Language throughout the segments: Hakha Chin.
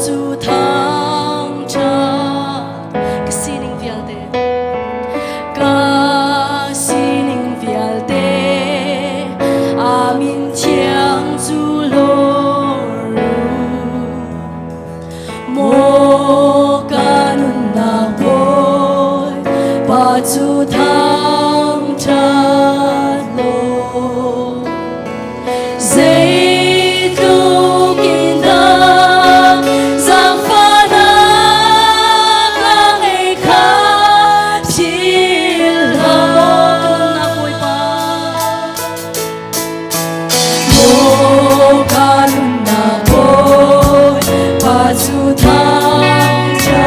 cu thangṭhat. Ka sining vialte, ka sining vialte, a min thiang cu lawr u. Maw ka nunnak Bawi, Pa cu thangṭhat law. Zeitluk in dah zaangfahnak a ngei kha philh hlah. Bawipa. Maw ka nunnak Bawipa cu thangṭhat.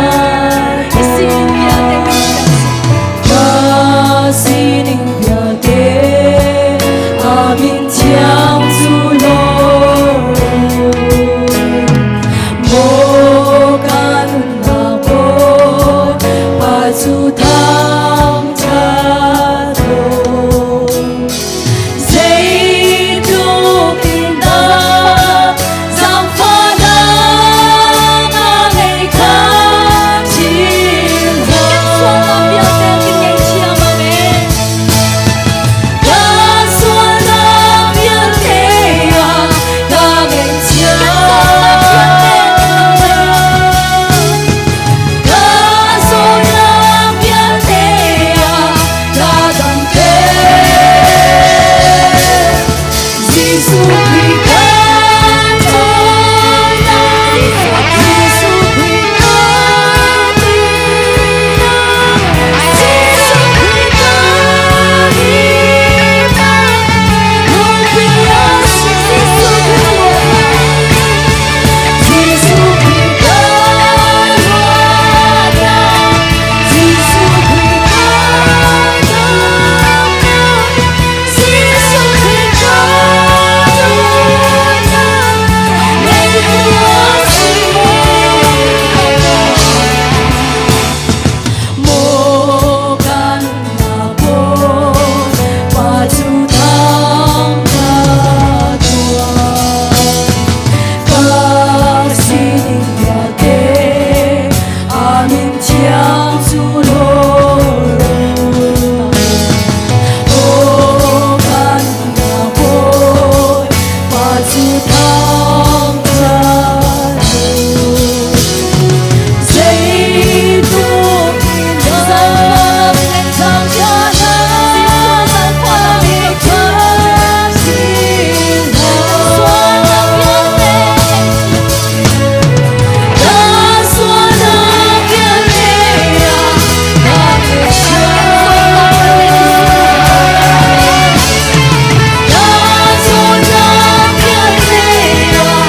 Ka sining vialte ka sining vialte a min thiang cu lawm. Maw ka nunnak Bawipa cu thangṭhat law. Zeitluk in dah zaangfahnak a ngei kha thil Kan sualnak vialte kan ngaihthiam. Amen. Kan sualnak vialte ah ka ngaihthiam. Kan sualnak vialte ah ka damter. Jesuh Khrih kan ṭhawnnak, Jesuh Khrih kan dinnak, Jesuh Khrih kan himnak, lungpi a si Jesuh Khrih. Jesuh Khrih kan luatnak, Jesuh Khrih kan damnak, Jesuh Khrih kan nunnak, ngeitu a si. Maw kan Bawipa cu thangṭhat tuah. Ka sining vialte a min thiang cu lawr. Aw kan Bawipa cu thangṭhat Zeitluk in dah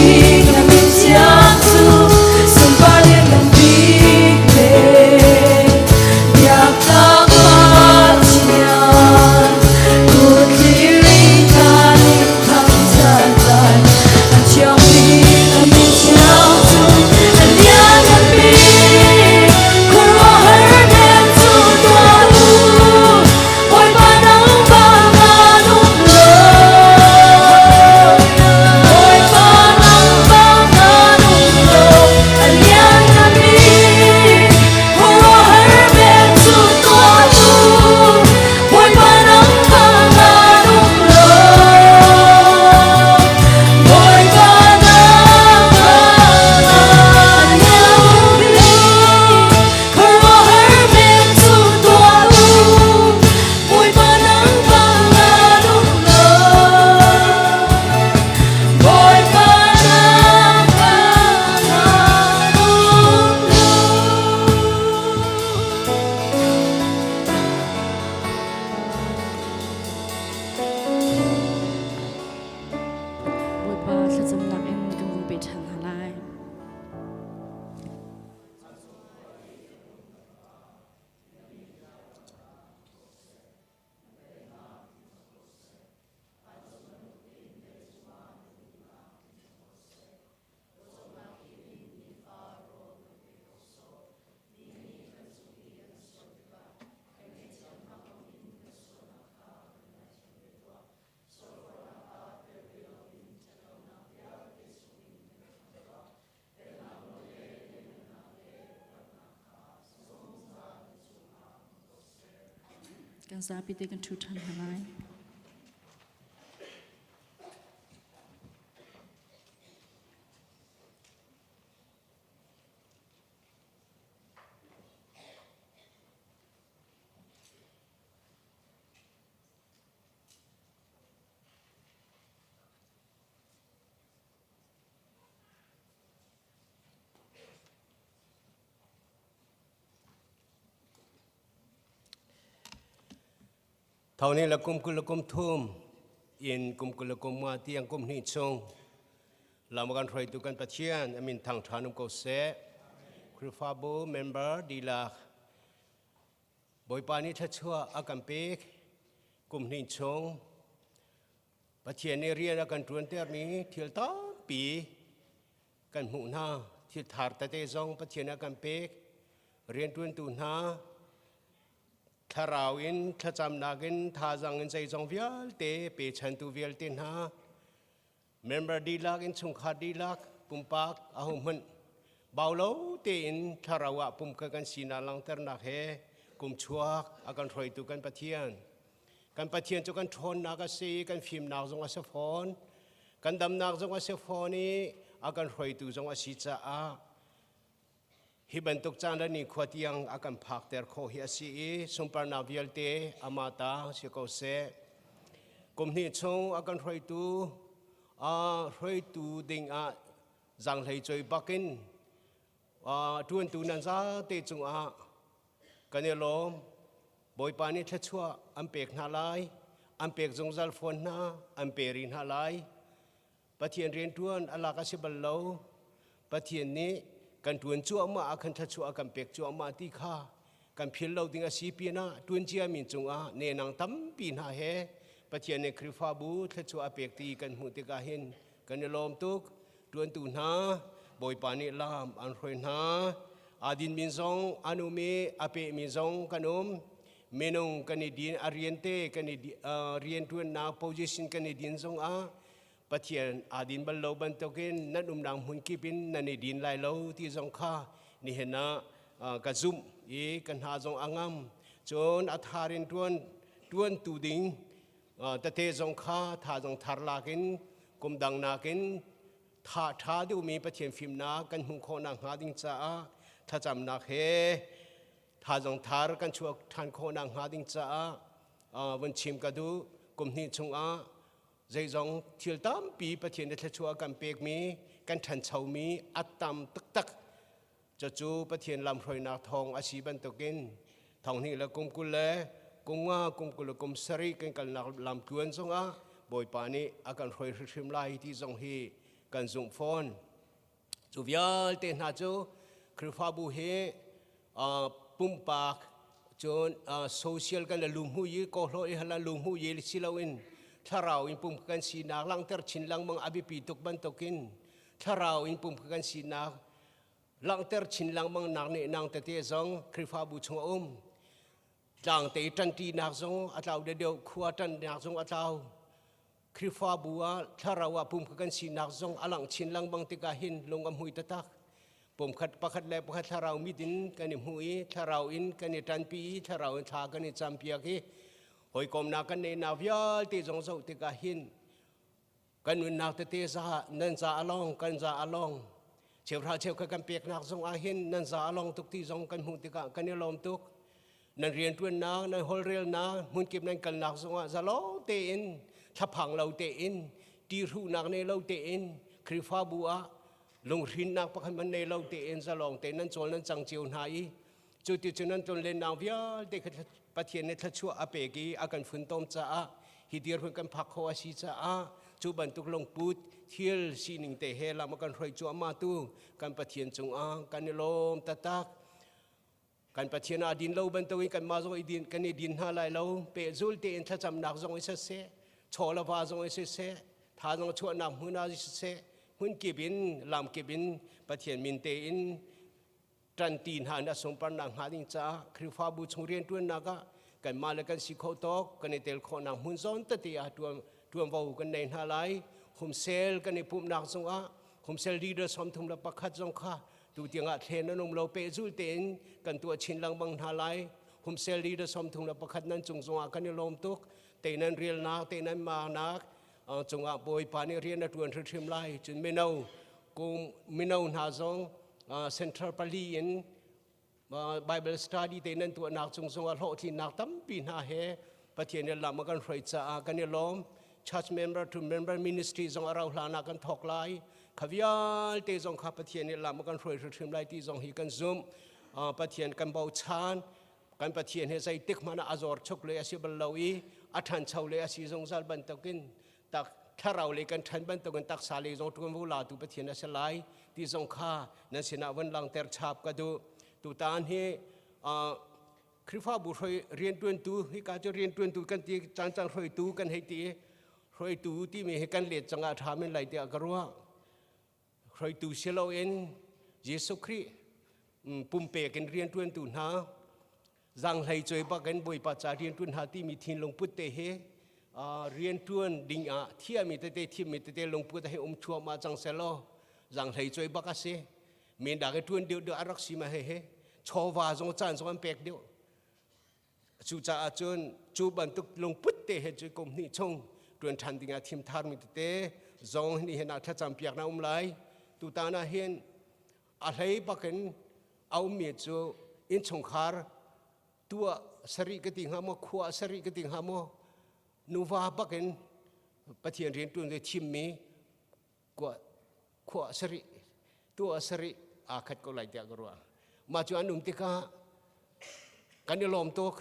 bik na min thiang cu sunpar lianngan bik le biaktlak Pathian kut thlir in kan in thangṭhat lai. A thiang bik na min thiang cu a lianngan bik, khuaruahhar hnem cu tuah u. Bawipa nang bang an um lo. Bawipa nang bang an um lo. A lianngan bik, khuaruahhar hnem cu tuah u. Bawipa nang bang an um lo. Bawipa nang bang an um lo. Khuaruahhar hnem cu tuah u. Bawipa nang bang an um lo. Bawipa nang bang an um lo. Bawipa thlacamnak in kan vun pe ṭhan hna lai. Kan zapi te kan ṭhu ṭhan hna lai. Thawni le kum 20 le kum thum in kum 20 le kum nga tiang kum hnih chung lam kan hruaitu kan Pathian amin thang ṭhan um ko seh. Khrihfabu member dihlak Bawipa nih thluachuah a kan pek kum hnih chung Pathian nih rian a kan ṭuantermi thil tampi kan hmuh hna. Thil thar tete zong Pathian a kan pek. Rianṭuantu hna thlarau in thlacamnak in thazaang in zeizong vialte pechantu vialte hna member dihlak innchungkhar dihlak pumpak ahohmanh bau lo tein thlarau ah pumkhat kan sinak langhternak he kum chuak a kan hruaitu kan Pathian kan Pathian cu kan ṭhawnnak a si kan fimnak zong a si fawn kan damnak zong a si fawn i a kan hruaitu zong a si caah Hi bantuk caan le nikhua tiang a kan phakter khawh hi a si i sunparnak vialte amah ta si ko seh. Kum hnih chung a kan hruaitu hruaitu ding ah zaanghlei choi bakin ṭuantu nan zate cungah kan i lawm. Bawipa nih thluachuah an pek hna lai, an pek zungzal fawn hna, an pe rih hna lai. Pathian rianṭuan a lak a si bal lo. Pathian nih kan ṭuan cuahmah ah khan thluachuah a kan pek cuahmah ti kha kan philh lo ding a si pinah ṭuan ciami cungah nenang tampi hna he Pathian nih Khrihfabu thluachuah a pek ti kan hmuh tikah hin kan i lawm tuk. Ṭuantu hna Bawipa nih lam an hruai hna. Aa dinmi zong an um i a pehmi zong kan um. Minung kan i din a rian te kan i rianṭuannak position kan i din zongah Pathian aa din bal lo bantukin nan umnak hmun kip in nan i din lai lo ti zong kha nihin ah ka zumh i ka hna zong a ngam. Cun a thar in ṭuan ṭuantu ding tete zong kha tha zong thar lakin kum dang nakin tha ṭha deuhmi Pathian fimnak kan hmuh khawh nakhnga ding caah thlacamnak he thazang thar kan chuak ṭhan khawh nakhnga ding caah vun chim ka duh. Kum hnih chungah zeizong thil tampi Pathian nih thluachuah kan pekmi kan ṭhanchomi a tam taktak. Cucu Pathian lamhruainak thawng a si bantukin thong hnih le kum 20 le kum nga kum 20 le kum sarih kan kalnak lamtluan zongah Bawipa nih a kan hruai hrimhrim lai ti zong hi kan zumh fawn. Cu vialte hna cu Khrihfabu hi pumpak cun social kan le lumhu i kawhlo i hala lumhu i si loin thlarau in pum kan sinak langhter chin lengmang a biapi tuk bantukin thlarau in pum kan sinak langhter chin lengmang nak nih nang tete zong Khrihfabu chung a um. Tlangte ṭanṭinak zong a tlau deuh, khua ṭannak zong a tlau. Khrihfabu ah thlarau ah pum kan sinak zong a langh chin lengmang tikah hin lung a hmui taktak. Pumkhat pakhat le pakhat thlarau mit in kan i hmu i thlarau in kan i ṭanpi i thlarau in thla kan i campiak i hawikomnak kan neihnak vialte zong zoh tikah hin kan nunnak tete za nan za a long kan za a long cheuhra cheukhat kan peknak zong ah hin nan za a long tuk ti zong kan hmuh tikah kan i lawm tuk. Nan rianṭuannak, nan holhrelnak, hmunkip nan kalnak zongah zalong tein, thlaphang lo tein, ṭihruhnak nei lo tein, Khrihfabu ah lunghrinnak pakhat hmanh nei lo tein zalong tein nan cawl nan cang cio hna i cu ti cu nan tlonlennak vialte kha Pathian nih thluachuah a pek i a kan funtom caah hi dirhmun kan phak khawh a si caah cu bantuk lungput thil sining te he lam a kan hruai cuahmah tu kan Pathian cungah kan i lawm taktak. Kan Pathian aa din lo bantukin kanmah zong i din, kan i din hna lai lo. Pehzul tein thlacamnak zong i siseh, chaw le va zong i siseh, thazaang chuahnak hmun ah siseh, hmun kip in, lam kip in Pathian min tein ṭanti hna in a sunparnak hnga ding caah Khrihfabu chung rianṭuannak ah kanmah le kan si kho tawk kan i tel khawhnak hmun zawn tete ah ṭuanvo kan nei hna lai. Humsel kan i pumhnak zongah Humsel leader 31 zong kha tu tiangah thlen an um lo. Pehzul tein kan tuah chin lengmang hna lai. Humsel leader 31 nan cung zongah kan i lawm tuk. Te nan rialnak, te nan manak cungah Bawipa nih rian a tuan hrimhrim lai. Cun mino kum mino hna zong central pali in Bible study te nan tuahnak cung zongah hlawhtlinnak tampi hna he Pathian nih lam a kan hruai caah kan i lawm. Church member to member ministry zong a rau hlan ah kan thawk lai. Kha vialte zong kha Pathian nih lam a kan hruai hrimhrim lai ti zong hi kan zumh. Pathian kan bochan. Kan Pathian he zeitik hmanh ah a zor chuk le a si bal lo i a ṭhancho le a si zungzal bantukin tak thlarau le kan ṭhan bantukin taksa le zong ṭuanvo latu Pathian a si lai ti zong kha nan sinah von langhter chap ka duh. Tutan hi Khrihfabu hroi rianṭuantu, hika cu rianṭuantu kan ti, cangcang hruaitu kan hei ti. Hruaitu timi hi kan let cangah ṭha men lai tiah ka ruah. Hruaitu si loin Jesuh Khrih pumpek in rianṭuantu hna, zaanghlei cuai bak in Bawipa ca rianṭuan hna timi thinlung put te hi rianṭuan ding ah thiami tete, thimmi tete lungput hi um thuahmah cang selaw zaanghlei cuai bak a si. Mindak i ṭuan deuh deuh a rak si ma he chawva zong caan zong an pek deuh. Cucaah cun cu bantuk lungput te he cu kum hnih chung ṭuan ṭhan dingah thim tharmi tete zong ni hin ah thlacam piak na um lai. Tutan ah hin a hlei bakin a ummi cu innchungkhar tuah sarih ka ti hnga maw, khua sarih ka ti hnga maw, nuva bakin Pathian rian ṭuan ve thimmi khua sarih, tuah sarih aa khat ko lai tiah ka ruah. Mah cu an um tikah kan i lawm tuk.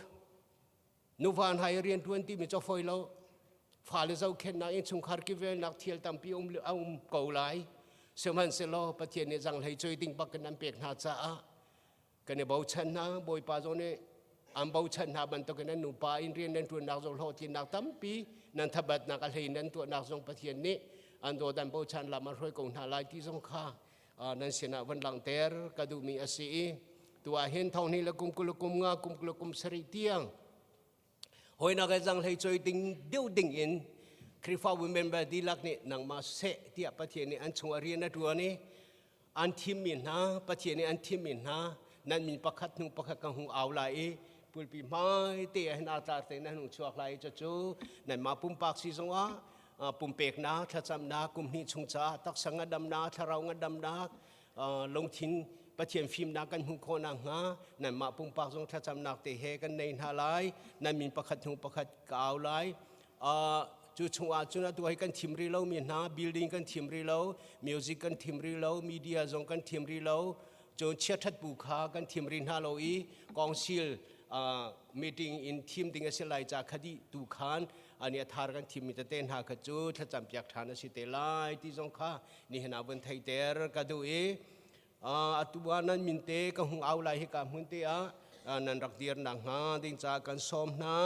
Nuva hna i rianṭuan timi cu a fawi lo. Fale zohkhenhnak, innchungkhar kivelnak thil tampi um, a um ko lai. Sihmanhsehlaw Pathian nih zanghlei cuai ding bak in an pek hna caah kan i bochan hna. Bawipa zong nih an bochan hna bantukin an nupa in rian nan ṭuannak zong hlawhtlinnak tampi nan thabatnak a hlei nan tuahnak zong Pathian nih an dawt, an bochan, lam an hruai ko hna lai ti zong kha nan sinah van langhter ka duhmi a si i tu ah hin thong hnih le kum 20 le kum nga, kum 20 le kum sarih tiang hoinak he zanghlei choi ding deuh ding in Khrihfabu member dihlak nih nangmah seh tiah Pathian nih an chungah rian a ṭuan i an thimmi hna, Pathian nih an thimmi hna nan min pakhat hnu pakhat kan hung au lai i pulpi hmai te ah hin aa tlar te nan hung chuak lai i cucu nanmah pumpak si zongah pumpeknak, thlacamnak, kum hnih chung caah taksa ngadamnak, thlarau ngadamnak, lungthin Pathian fimnak kan hmuh khawh nakhnga nanmah pumpak zong thlacamnak te he kan nei hna lai. Nan min pakhat hnu pakhat ka au lai. Cu chungah cun atu hi kan thim rih lomi hna, building kan thim rih lo, music kan thim rih lo, media zong kan thim rih lo, cun chiathat bu kha kan thim rih hna lo i council meeting in thim ding a si lai ca khadi tu khan. Ani a thar kan thimmi tete hna kha cu thlacam piak ṭhan a si te lai ti zong kha nihin ah vun theiter ka duh i atu ah nan min te ka hung au lai hika hmun te ah nan rak dir nakhnga ding caah kan sawm hna.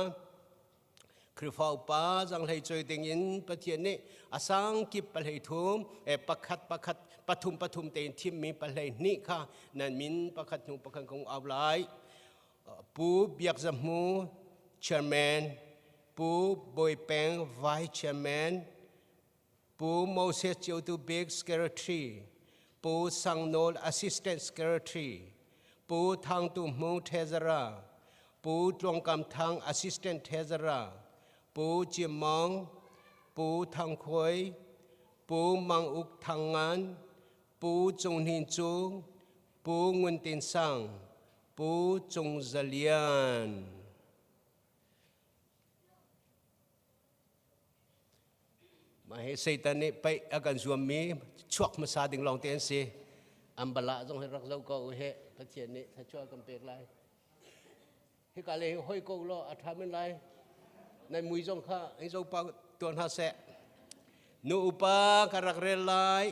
Khrihfa upa zanghlei choi ding in Pathian nih a sang kip pahlei thum pakhat pakhat pathum pathum tein thimmi pahlei hnih kha nan min pakhat hnu pakhat kong au lai. Pu Biak Za Hmu Chairman, Pu Bawi Peng Vice Chairman, Pu Moses Ciotu Bik Secretary, Pu Sang Nawl Assistant Secretary, Pu Thang Tu Hmung Treasurer, Pu Tluang Kam Thang Assistant Treasurer, Pu Jim Mong, Pu Thang Khuai, Pu Mang Uk Thang Ngan, Pu Cung Hnin Cu, Pu Ngun Tin Sang, Pu Cung Za Lian. Mah hi Satan nih paih a kan zuammi chuak hmasa ding lawng te an si. An bala zong hi rak zoh ko u he Pathian nih thluachuah kan pek lai. Hika le hi hoi ko law a ṭha men lai. Nan mui zong kha hi zo pa tuan hna seh. Nu upa ka rak rel lai.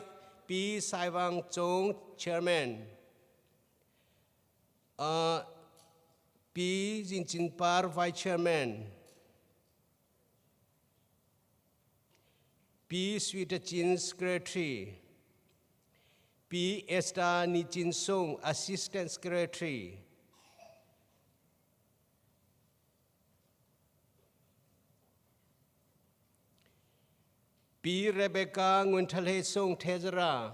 Pi Saivang Cung Chairman. Pi Zin Cin Par Vice Chairman. Pi Sui Ta Cin Secretary. Pi Esther Ni Cin Sung Assistant Secretary. Pi Rebecca Ngun Tha Hlei Sung Treasurer.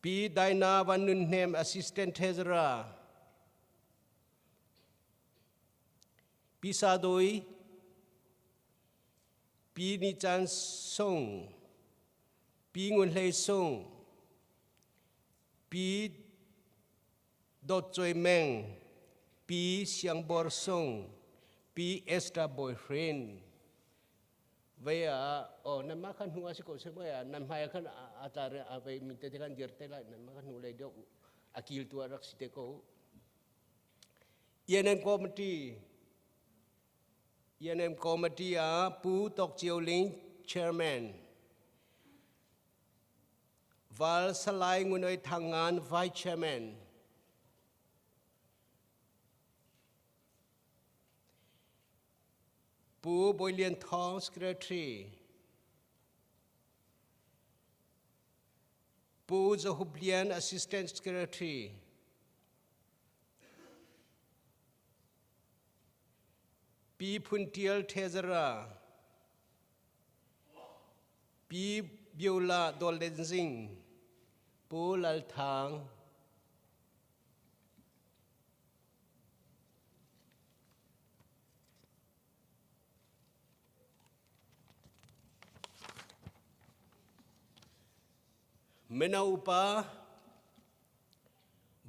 Pi Daina Van Nun Hnem Assistant Treasurer. Pi Sa Doi, Pi Ni Chan Sung, Pi Ngun Hlei Sung, Pi Dawt Cuai Meng, Pi Siang Bor Sung, Pi Esther Bawi Hrin. Vei ah oh nan mah khan hnu a si ko se voi ah nan hmai ah khan a tlar a vei mi te khan dir te lai nan mah khan hnu lei deuh a kil tu ah rak si te ko. ENM Committee ENM Committee ah Pu Tok Cio Ling Chairman Val Salai Ngunoi Thangngan Vice Chairman Pu Bawi Lian Thawng Secretary Pu Za Hup Lian Assistant Secretary Pi Phun Tial Treasurer Pi Biola Dawllen Zing Pu Lal Thang Mino upa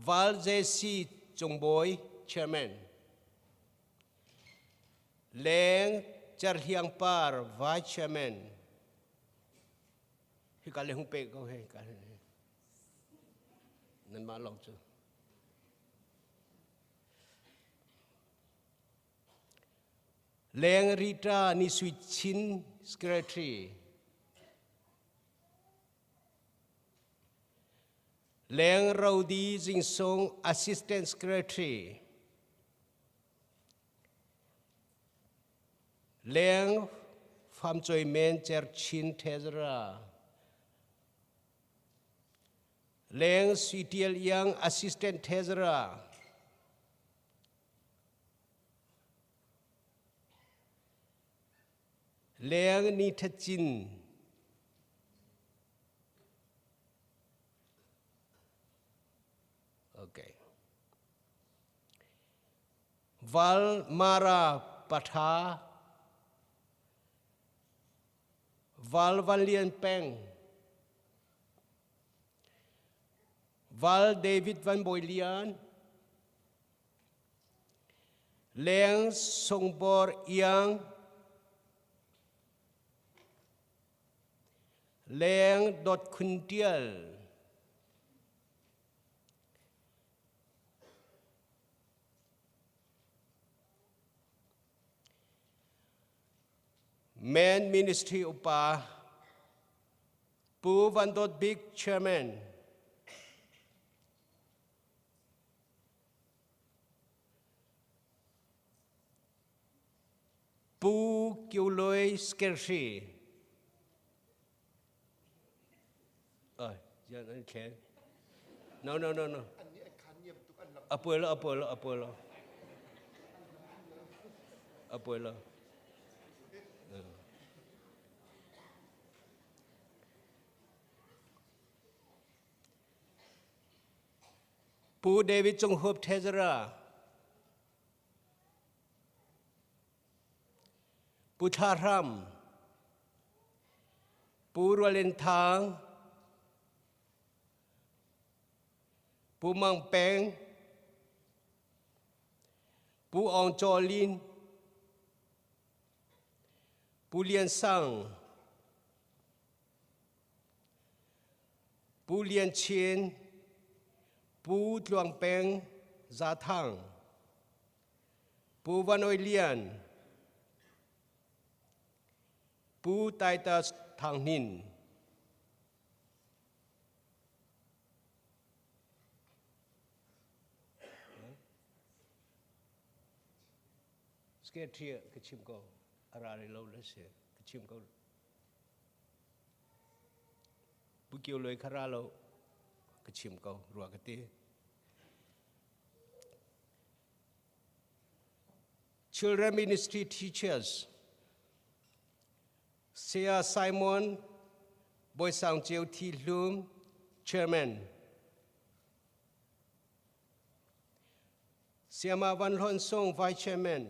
Val JC Cungbawi Chairman Leng Cerhliang Par Vice Chairman Hika le hung pe ko he ka nan mah lawng cu Leng Rita Ni Sui Chin Secretary Leng Rodi Jing Sung Assistant Secretary Leng Pham Choi Men Cher Chin Treasurer Leng Sui Tial Iang Assistant Treasurer Leng Ni Tha Cin Okay. Val Mara Patha Val Van Lian Peng Val David Van Bawi Lian, Leng Sungbor Iang, Leng Dot Khun Tial, Men Ministry upa Pu Van Dawt Bik Chairman Pu Kio Loi Skershi Oi, yan an khen. No, no, no, no. Apuelo, apuelo, apuelo. Apuelo. Pu David Cung Hup Treasurer Pu Thla Hram Pu Rualin Thang Pu Mang Peng Pu Aung Chaw Lin Pu Lian Sang Pu Lian Chin, Pu Tluang Peng Za Thang, Pu Van Oi Lian, Pu Titus Thang Hnin. Secretary ka chim ko ara lo le se ka chim ko Pu Kio Loi kha ra lo ka chim ko rua ka ti. Children Ministry Teachers Saya Simon Bawi Sang Ceu Thi Hlum Chairman Siama Van Hlawn Sung Vice Chairman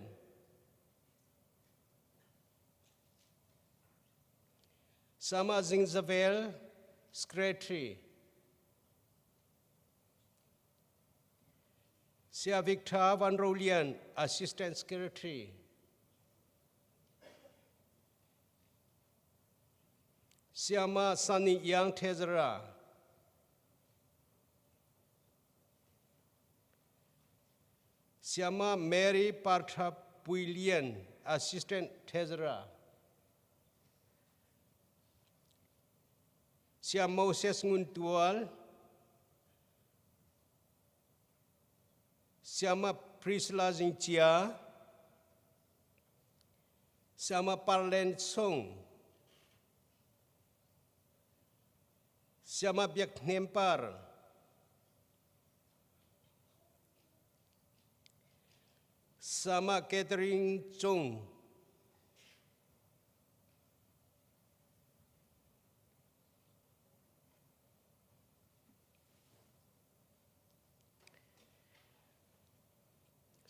Sama Zingzavel, Secretary. Sia Victor Van Rolian, Assistant Secretary. Siama Sunny Yang Treasurer. Siama Mary Partha Puilian, Assistant Treasurer. Sia Moses Ngun Tual, Siama Priscilla Zing Chia, Siama Parlen Sung, Siama Biak Hnem Par, Sama Catering Cung,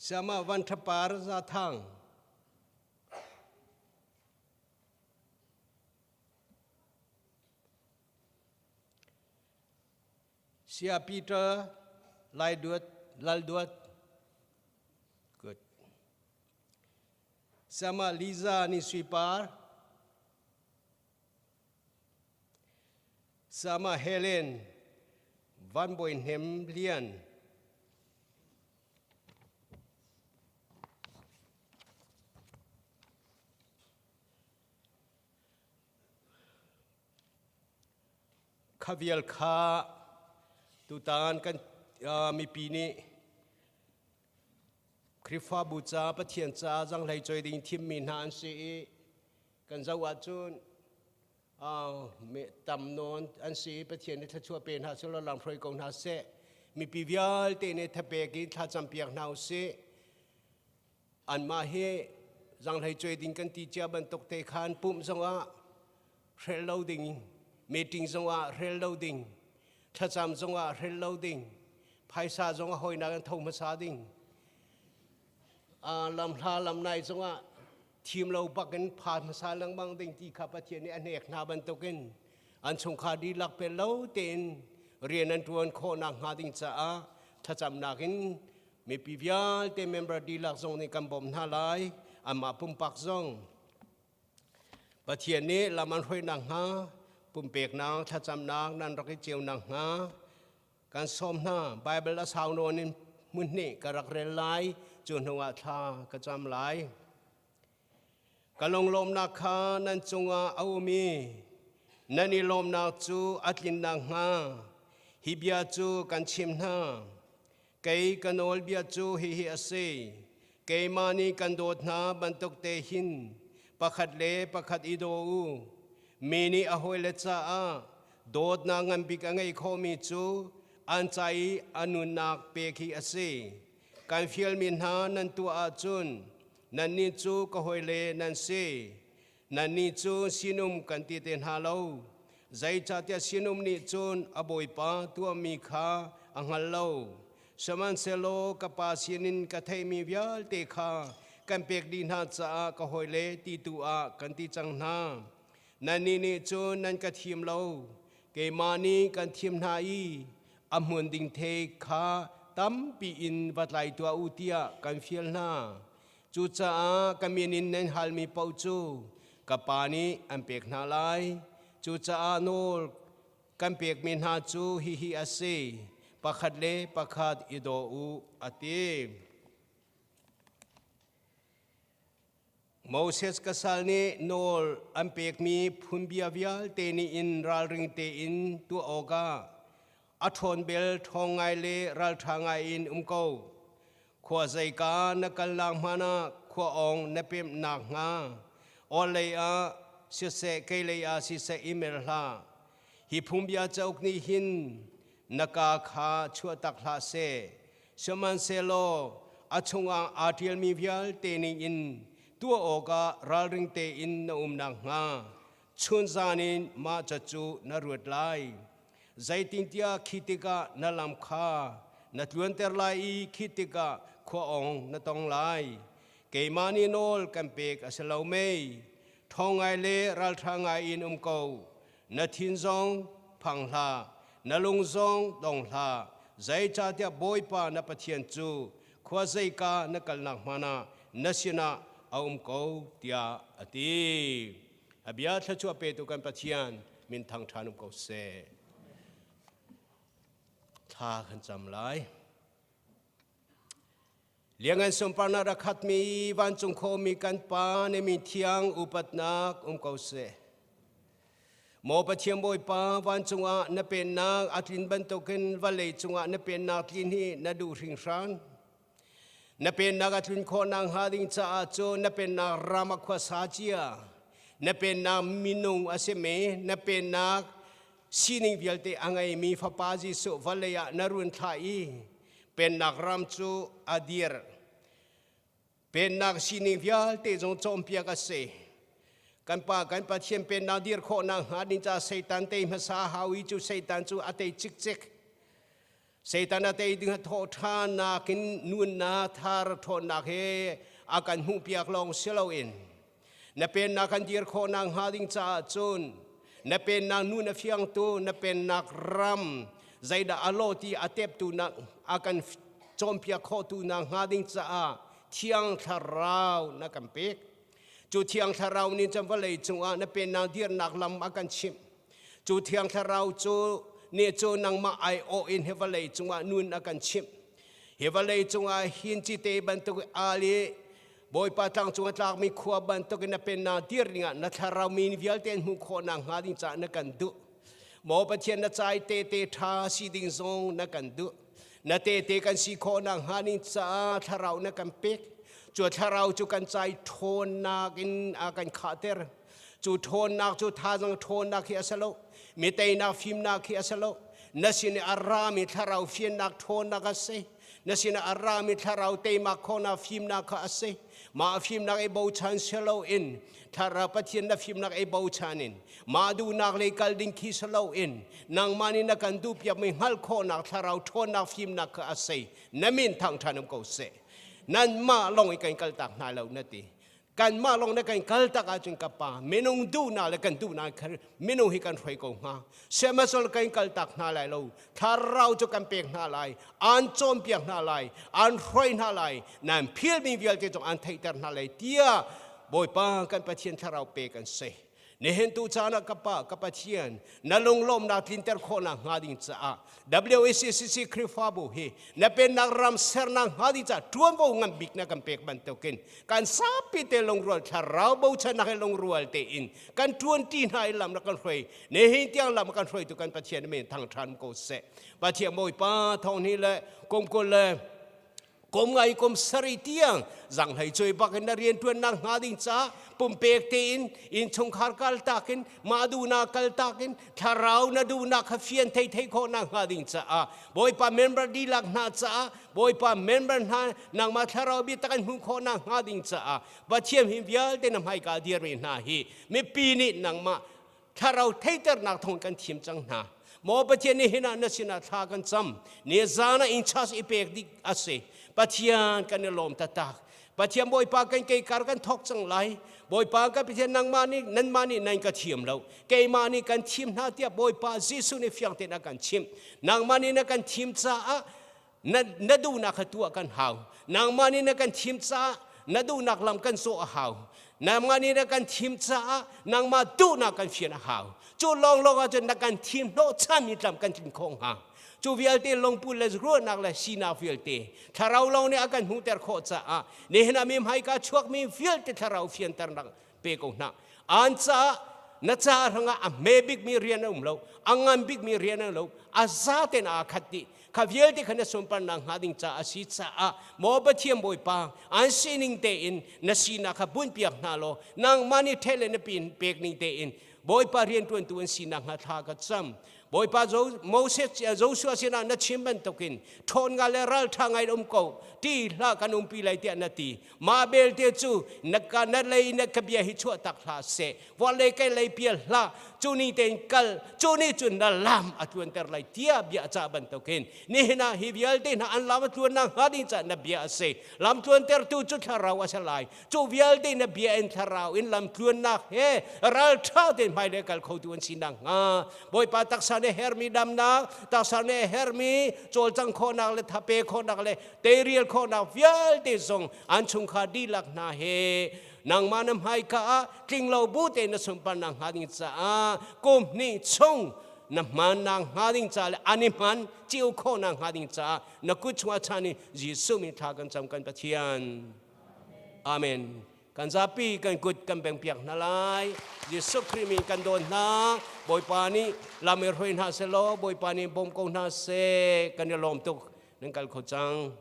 Sama Van Thapar Za Thang, Sia Peter Lai Duat Lal Duat Good. Sama Liza Ni Sui Par Sama Helen Van Boi Hnem Lian Kha vial kha tutan kan mipi nih Khrihfabu ca Pathian ca zanghlei choi ding thimmi hna an si i kan zoh ahcun tam nawn an si i Pathian nih thluachuah pe hna selaw lam hruai ko hna seh. Mipi vialte nih thapek in thlacam piak hna usih. Anmah hi zanghlei cuai ding kan ti cia bantuk te khan pumh zongah hrel lo ding, meeting zongah hrel lo ding, thlacam zongah hrel lo ding, phaisa zongah hawinak in tho hmasa ding. Lamhla lamnai zongah thim lo bak in pha hmasa lengmang ding ti kha Pathian nih a hnek hna bantukin an chungkhar dihlak pel lo tein rian an ṭuan khawh nakhnga ding caah thlacamnak in Mipi vialte member dihlak zong nih kan bawmh hna lai. Amah pumpak zong Pathian nih lam an hruai nakhnga pumpeknak thlacamnak nan rak i cio nakhnga kan sawm hna. Bible a sau nawn in hmun hnih ka rak rel lai. Cu hnu ah thla ka cam lai. Ka lunglawmhnak kha nan cungah a um i nan i lawmhnak cu a tlin nakhnga hi bia cu kan chimh hna. Kei ka nawlbia cu hihi a si: keimah nih kan dawt hna bantuk te hin pakhat le pakhat i daw u. Mi nih a hawile caah dawtnak ngan bik a ngei khomi cu an ca i a nunnak pek hi a si. Kan fialmi hna nan tuah ahcun nannih cu ka hawile nan si. Nannih cu sinum kan ti te hna lo. Zeicahtiah sinum nih cun a bawipa tuahmi kha a hngal lo. Sihmanhsehlaw ka pa sinin ka theihmi vialte kha kan pek dih hna caah ka hawile ti tu ah kan ti cang hna. Nannih nih cun nan ka thim lo, keimah nih kan thim hna i a hmun ding thei kha tampi in va tlai tuah u tiah kan fial hna. Cucaah ka min in nan halmi paoh cu ka Pa nih an pek hna lai. Cucaah nawl kan pekmi hna cu hihi a si: pakhat le pakhat i daw u, a ti. Moses ka sal nih nawl an pekmi phunbia vialte nih in ralring tein tuah awkah a ṭhawn bel ṭhawng ngai le ralṭha ngai in um ko. Khua zeika na kalnak hmanh ah khua awng na pemh nakhnga aw lei ah siseh keilei ah siseh i mer hlah. Hi phungbia cauk nih hin na kaa kha chuahtak hlah seh. Sihmanhsehlaw a chungah aa ṭialmi vialte ningin tuah awkah ralring tein na um nakhnga chunzan in mah ca cu na ruat lai. Zeitintiah khi tikah na lam kha na tluanter lai i khi tikah khua ong na tong lai. Keimah nih nawl kan pek a si lo mei? Ṭhawng ngai le ralṭha ngai in um ko. Na thin zong phang hlah, na lung zong dong hlah. Zeicahtiah Bawipa na Pathian cu khua zeika na kalnak hmanh ah na sinah a um ko, tiah a ti. A bia thluachuah petu kan Pathian min thang ṭhan um ko seh. Thla kan cam lai. Liangan sunparnak rak khatmi vancung khomi kan Pa na min thiang upatnak um ko seh. Maw Pathian Bawipa vancung ah na pennak a tlin bantukin vawlei cungah na pennak tlin hi na duh hringhran. Na pennak a tlun khawh nakhnga ding caah cun na pennak ram a khuasa cia, na pennak minung a simi, na pennak sining vialte a ngeimi Fapa Jesuh vawlei ah na run thlah i pennak ram cu a dir. Pennak sining vialte zong cawnpiak a si. Kan Pa kan Pathian pennak dir khawh nakhnga ding caah Satan tei hmasa hau i cu Satan cu a tei cikcek. Satan a tei ding thawhṭhannak in nunnak thar ṭhawnnak he a kan hmuhpiak lawng si loin na pennak kan dir khawh nakhnga ding caah cun na pennak nun a fiangtu na pennak ram zeidah a lawh ti a teptu nak a kan cawnpiak khawhtu nakhnga ding caah Thiang Thlarau na kan pek. Cu Thiang Thlarau nih cun vawlei cungah na pennak dirnak lam a kan chimh. Cu Thiang Thlarau cu nih cu nangmah aiawh in hi vawlei cungah nun a kan chimh. Hi vawlei cungah hin cite bantuk al i Bawipa tlang cung a tlakmi khua bantuk in na pennak dir dingah na thlarau mi vialte an hmuh khawh nakhnga ding caah na kan duh. Maw Pathian na cai tehte ṭha si ding zong na kan duh. Na tehte kan si khawh nakhnga ding caah thlarau na kan pek. Cu thlarau cu kan cai ṭhawnnak in a kan khahter. Cu ṭhawnnak cu thazang ṭhawnnak hi a si lo. Mi teinak fimnak hi a si lo. Na sin i a rami thlarau fiannak ṭhawnnak a si. Na sinah a rami thlarau teimak khawhnak fimnak kha a si. Mah fimnak i bochan si loin thlarau Pathian na fimnak i bochan in mah duhnak lei kal ding khi si loin nangmah nih na kan duhpiakmi hngalh khawhnak thlarau ṭhawnnak fimnak kha a si. Na min thangṭhan um ko seh. Nanmah lawng i kan kaltak hna lo na ti. Kanmah lawng na kan kal tak ahcun ka pa minung duhnak le kan duhnak kha minung hi kan hruai ko hnga. Sihmanhsehlaw kan kal tak hna lai lo. Thlarau cu kan pek hna lai, an cawnpiak hna lai, an hruai hna lai, nan philmi vialte zong an theihter hna lai tiah Bawipa kan Pathian thlarau pek an si. Nihin tu caan ah ka Pa, ka Pathian, na lunglawmnak tlinter khawhnak hnga ding caah WACCC Khrihfabu hi na pennak ram sernak hnga ding caah ṭuanvo ngan bik na kan pek bantukin kan sapi te lungrual thlarau bochannak he lungrual tein kan ṭuanṭi hna i lam na kan hruai. Nihin tiang lam kan hruaitu kan Pathian men thangṭhan ko seh. Pathian Bawipa thawng ni le kum 20 le kum ngai kum sarih tiang zanghlei cuai bak in na rianṭuannak hnga ding caah pumpek tein innchungkhar kaltak in mah duhnak kaltak in thlarau na duhnak kha fian thei thei khawhnak hnga ding caah Bawipa member dihlak hna caah Bawipa member hna nangmah thlarau biatak an hmuh khawhnak hnga ding caah Pathian hi vialte na hmaika dirmi hna hi mipi nih nangmah thlarau theiternak thawng kan thim cang hna. Maw Pathian nih hin ah na sinah thla kan cam. Ni zan ah in charge i pek dik a si. Pathian kan i lawm taktak. Pathian Bawipa kan kei kar kan thawk cang lai. Bawipa kan Pathian nangmah nih nanmah nih nan ka thiam lo. Keimah nih kan thim hna tiah Bawipa Jesuh nih fiang tein a kan chimh. Nangmah nih na kan thim caah na, na duhnak kha tuah kan hau. Nangmah nih na kan thim caah na duhnak lam kan zawh a hau. Nangmah nih na kan thim caah nangmah duhnak kan fian a hau. Cu lawnglawng ahcun na kan thim hnawhchanmi tlam kan tlin khawh hnga. Cu vialte lungput le ruahnak le sinak vialte thlarau lawng nih a kan hmuhter khawh caah nihin ah mi hmaika chuakmi vialte thlarau fianternak pe ko hna. An caah na ca hrangah a hme bikmi rian a um lo, a ngan bikmi rian a lo, a zaten aa khat dih. Kha vialte kha na sunparnak hnga ding caah a si caah maw Pathian Bawipa an sining tein na sinak kha bunpiak hna law nangmah nih ṭheh le na pin pek ning tein Bawipa rianṭuantu an sinak hnga thla ka cam. Bawipa Moses Joshua sinah na chim bantukin ṭhawn nga le ralṭha ngai um ko ti hlah kan umpi lai tiah na ti. Mah belte cu na ka na lei na ka bia hi chuah tak hlah seh. Vawlei kai lei pial hlah. Cu ni tein kal cu ni cun na lam a tluanter lai tiah bia a cah bantukin nihin ah hi vialte hna an lam a tluannak hnga ding caah na bia a si. Lam tluantertu cu thlarau a si lai. Cu vialte na bia in thlarau in lam tluannak he ralṭha tein hmailei kal khotu an si nakhnga Bawipa taksa nih hermi damnak, taksa nih hermi cawlcang khawhnak le thape khawhnak le teirial khawhnak vialte zong an chungkhar dihlak hna he nangmah na hmaika ah tlinglo bu tein na sunparnak hnga ding caah kum hnih chung na hmannak hnga ding caah le an i hman cio khawhnak hnga ding caah na kut chungah chan in Jesuh min thla kan cam kan Pathian. Amen. Kan zapi kan kut kan bengpiak hna lai. Jesuh Khrih min kan dawn hna. Bawipa nih lam i hruai hna selaw Bawipa nih bawm ko hna seh. Kan i lawm tuk. Nan kal kho cang.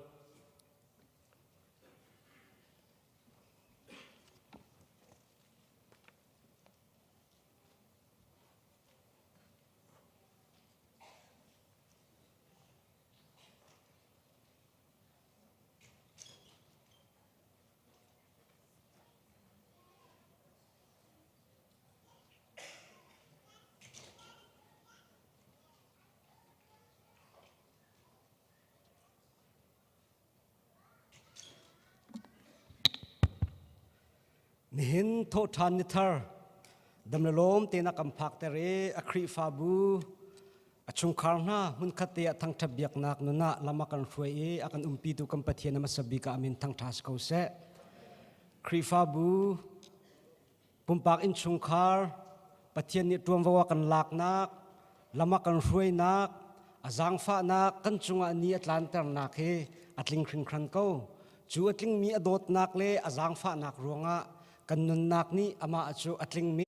Nihin thawhṭhan ni thar dam le lawm tein a kan phakter i a Khrihfabu A chungkhar hna hmunkhat te ah thangṭhat biaknak nun ah lam a kan hruai i a kan umpitu kan Pathian a hmasa bik ah a min thangṭha si ko seh. Khrihfabu, pumpak innchungkhar, Pathian nih ṭuanvo a kan laknak, lam a kan hruainak, a zaangfahnak kan cungah ni a tlanternak hi a tling hringhran ko. Cu a tlingmi a dawtnak le a zaangfahnak ruangah kan nunnak nih amah cu a tlingmi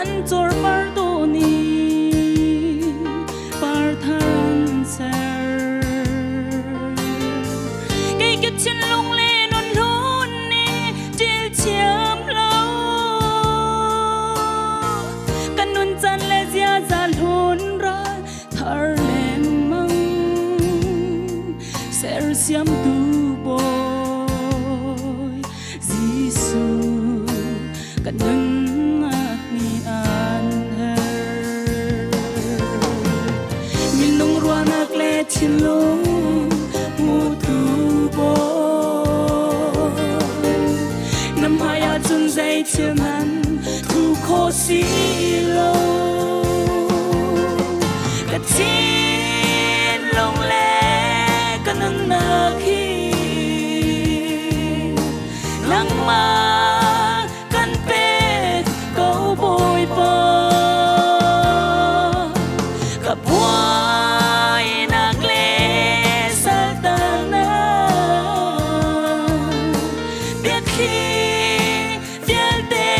An cawrpar tawn i par thar an ser. Kei ka thinlung le nun hlun nih ṭil thiam lo. Kan nun caan le ziaza hlun ral thar lengmang. Sersiamtu Bawi Jesuh kan nunnak nih an her. Minung ruahnak le thinlung hmutu Bawi na hmai ahcun zei thil hmanh thu khawh si lo. Ka thinlung le ka nunnak hi nangmah kan pek ko Bawipa. Ka buainak le saltanak biathli vialte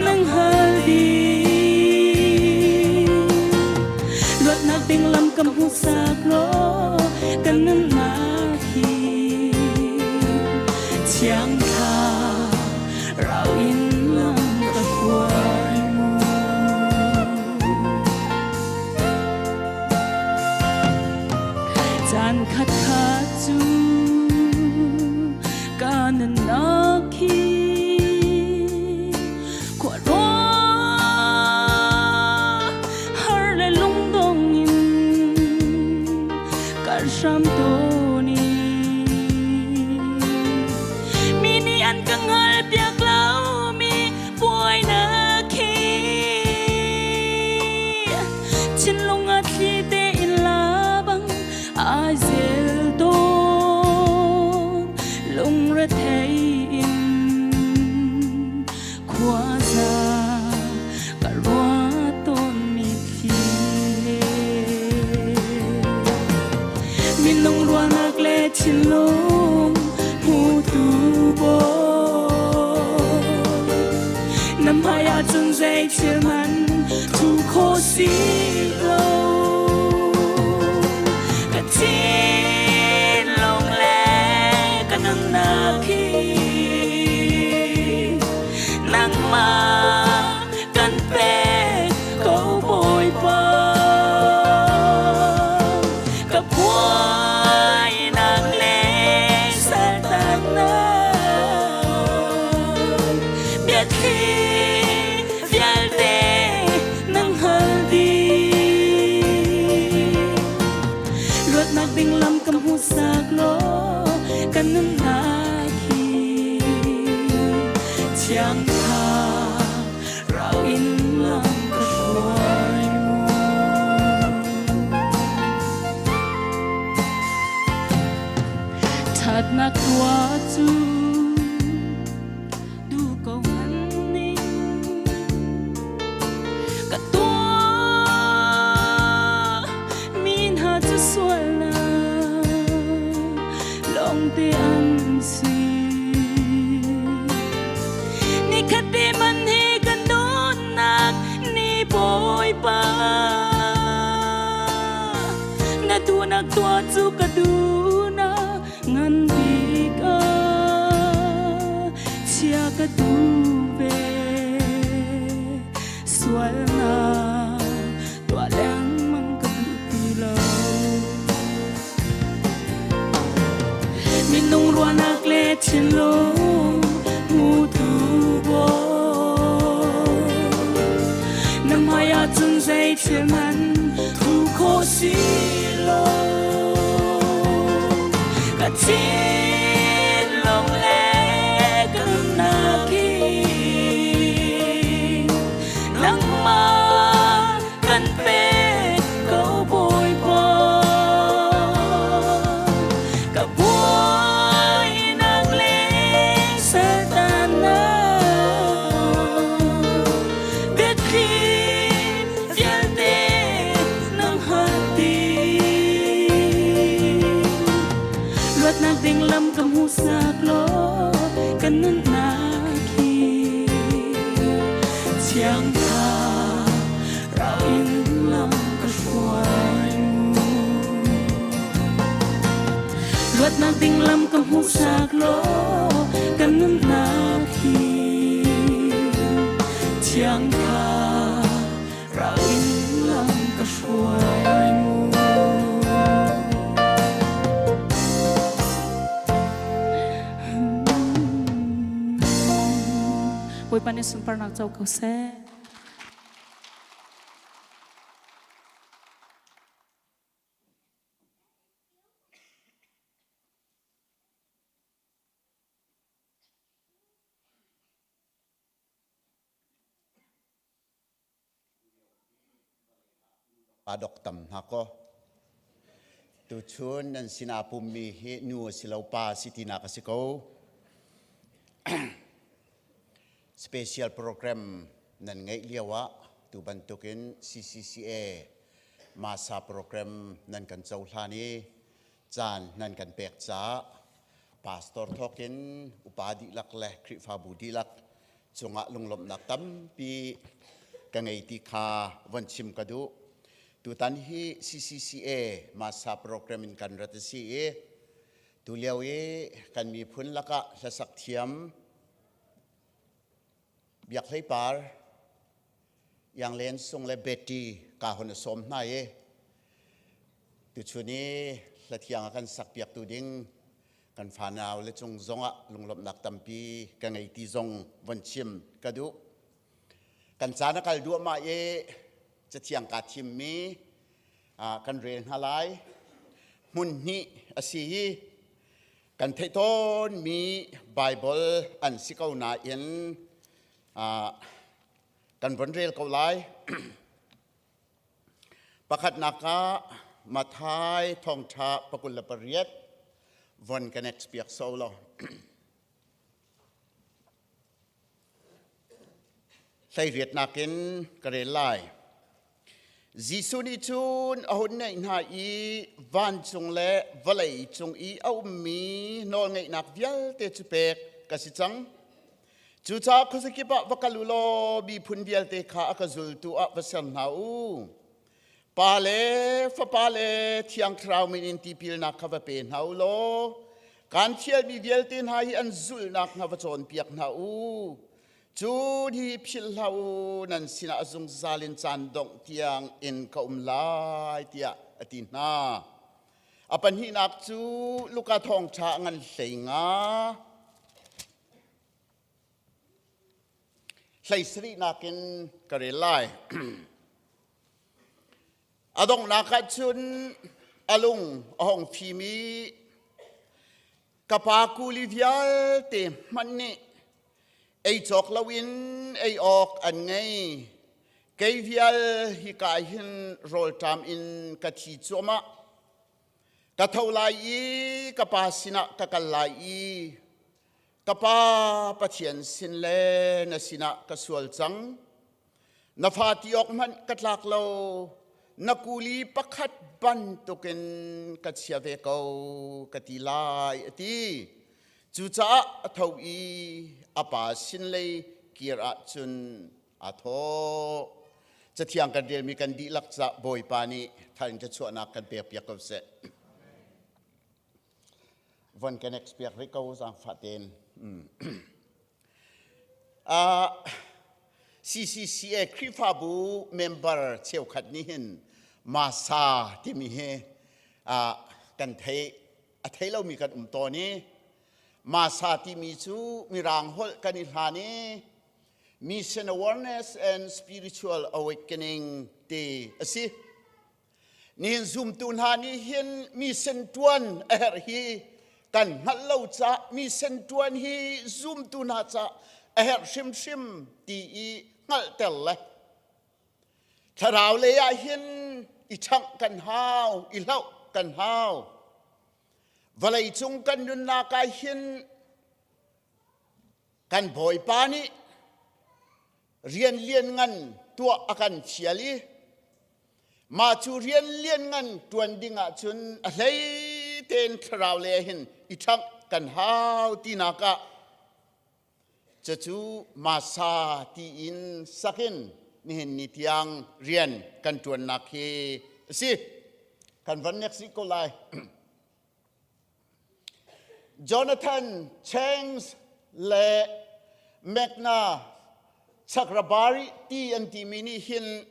nang hal dih. Luatnak ding lam ka hmuhsak law kan nunnak hi thiang thlarau in lam ka hruai mu. Caan khat khat cu ka nunnak hi khuaruah har le lungdong in ka hram tawn i mi nih an ka hngalhpiak lomi buainak hi thinlung a thli tein la bang ai zel tawn. Lungrethei in khuaza ka ruah tawn mitthli he. Minung ruahnak le thinlung hmutu Bawi na hmai ahcun zei thil hmanh thu khawh si lo. Ka thinlung le ka nunnak hi nangmah kan pek ko Bawipa. Ka buainak le saltannak biathli vialte nang hngal dih. Luatnak ding lam ka hmuhsak law kan nunnak hi thiang thlarau in lam ka hruai mu. Ṭhatnak tuah cu duh ko hmanning ka tuah mi hna cu sualnak lawngte an si. Nikhat te man hi kan dawtnak ni Bawipa na duhnak tuah cu ka duhnak ngan bik ah chia ka duh ve. Sualnak tuah lengmang ka duh ti lo. Minung ruahnak le thinlung hmutu Bawi na hmai ahcun zei thil hmanh thu khawh si lo. Ka thinlung le ka nunnak hi nangmah kan pek ko Bawipa. Ka buainak le saltanak biathli vialte nang hngal dih. Luatnak ding lam Luatnak ding lam ka hmuhsak law kan nunnak hi thiang thlarau in lam ka hruai mu. Bawipa nih sunparnak co ko seh. Pa dok tam hna ko. Tuchun nan sinah pummi hi nu a si lo pa si tinak a si ko. Special program nan ngeih lio ah tu bantukin CCCA Masa program nan kan cohlan i caan nan kan pek caah pastor thawkin upa dihlak le Khrihfabu dihlak cungah lunglawmhnak tampi ka ngei ti kha von chim ka duh. Tutan hi CCCA Masa program in kan rat a si i tulio i kan miphun lakah hlasak thiam Biak Hlei Par, Iang Len Sung le Betty ka hun a sawm hna i tuchun i hlathiang a kan sakpiaktu ding kan fanau le cung zongah lunglawmhnak tampi ka ngei ti zong von chim ka duh. Kan caan a kal duahmah i cathiang kaa thimmi kan rel hna lai. Hmun hnih a si i kan theih tawnmi Baibal an si ko nain kan von rel ko lai. Pakhatnak ah Matthai thawngṭha 28 von kan piak so law. Hleiriatnak in ka rel lai. Jesuh nih cun a hun naih hna i vancung le vawlei cung i a ummi nawlngeihnak vialte cu pek ka si cang. Cucaah khuazakip ah va kal u law miphun vialte kha a ka zultu ah va ser hna u. Pa le Fapa le Thiang Thlarau min in tipilnak kha va pe hna u law kaan thialmi vialte hna hi an zulhnak hnga va cawnpiak hna u. Cun hi philh hlah u, nan sinah a zungzal in caan dongh tiang in ka um lai, tiah a ti hna. A pahnihnak cu Luka thawngṭha a ngan 15. 17 in ka rel lai. A donghnak ah cun a lung a hung fim i ka pa kuli vialte hmanh nih ei cawk loin ei awk an ngei. Kei vial hika hin rawlṭam in ka thi cuahmah. Ka tho lai i ka pa sinah ka kal lai i Ka pa Pathian sin le na sinah ka sual cang. Na fa ti awk hmanh ka tlak lo. Na kuli pakhat bantukin ka chia ve ko ka ti lai a ti. Cucaah a tho i a pa sin lei kir ahcun aa thawh. Cathiang kan relmi kan dihlak cah Bawipa nih thar in thluachuahnak kan pekpiak ko seh. Von kan piak rih ko zaangfah tein. CCCA Khrihfabu member cheukhat nih hin Masa timi hi kan thei a thei lomi kan um tawn i Masa timi cu Mirang holh kan i hlan i Mission Awareness and Spiritual Awakening ti a si. Nihin zumtu hna nih hin mi sen ṭuan a herh hi kan hngalh lo caah mi sen ṭuan hi zumtu hna caah a herh hrimhrim ti i hngalhter le thlarau lei ah hin i ṭhangh kan hau, i hlauh kan hau. Vawlei cung kan nunnak ah hin kan Bawipa nih rian lianngan tuah a kan thial i mah cu rian lianngan ṭuan ding ahcun a hlei tein thlarau le hin i ṭhangh kan hau tinak ah cucu masa tiin sakin nihin ni tiang rian kan ṭuannak hi a si. Kan van nek si ko lai. Jonathan Changs le Megna Chakrabari ti an timi nih hin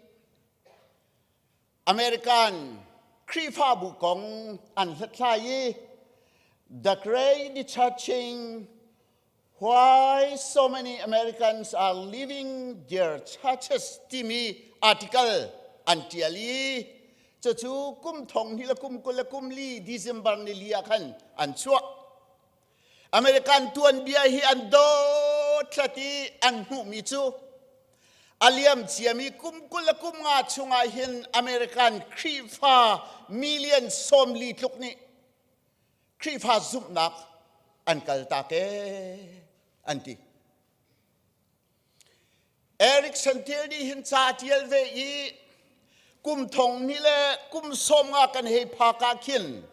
American Khrihfabu kong an hlathlai i The Great Churching Why So Many Americans Are Leaving Their Churches timi article an ṭial i cucu kum thong hnih le kum 20 le kum li December ni li ah khan an chuah. American tuanbia hi an dothlat i an hmuhmi cu a liam ciami kum 20 le kum nga chungah hin American Khrihfa million 40 tluk nih Khrihfa zumhnak an kaltak ee an ti. Eric Santil nih hin ca tial ve i kum thong hnih le kum 50 kan hei phak ah khin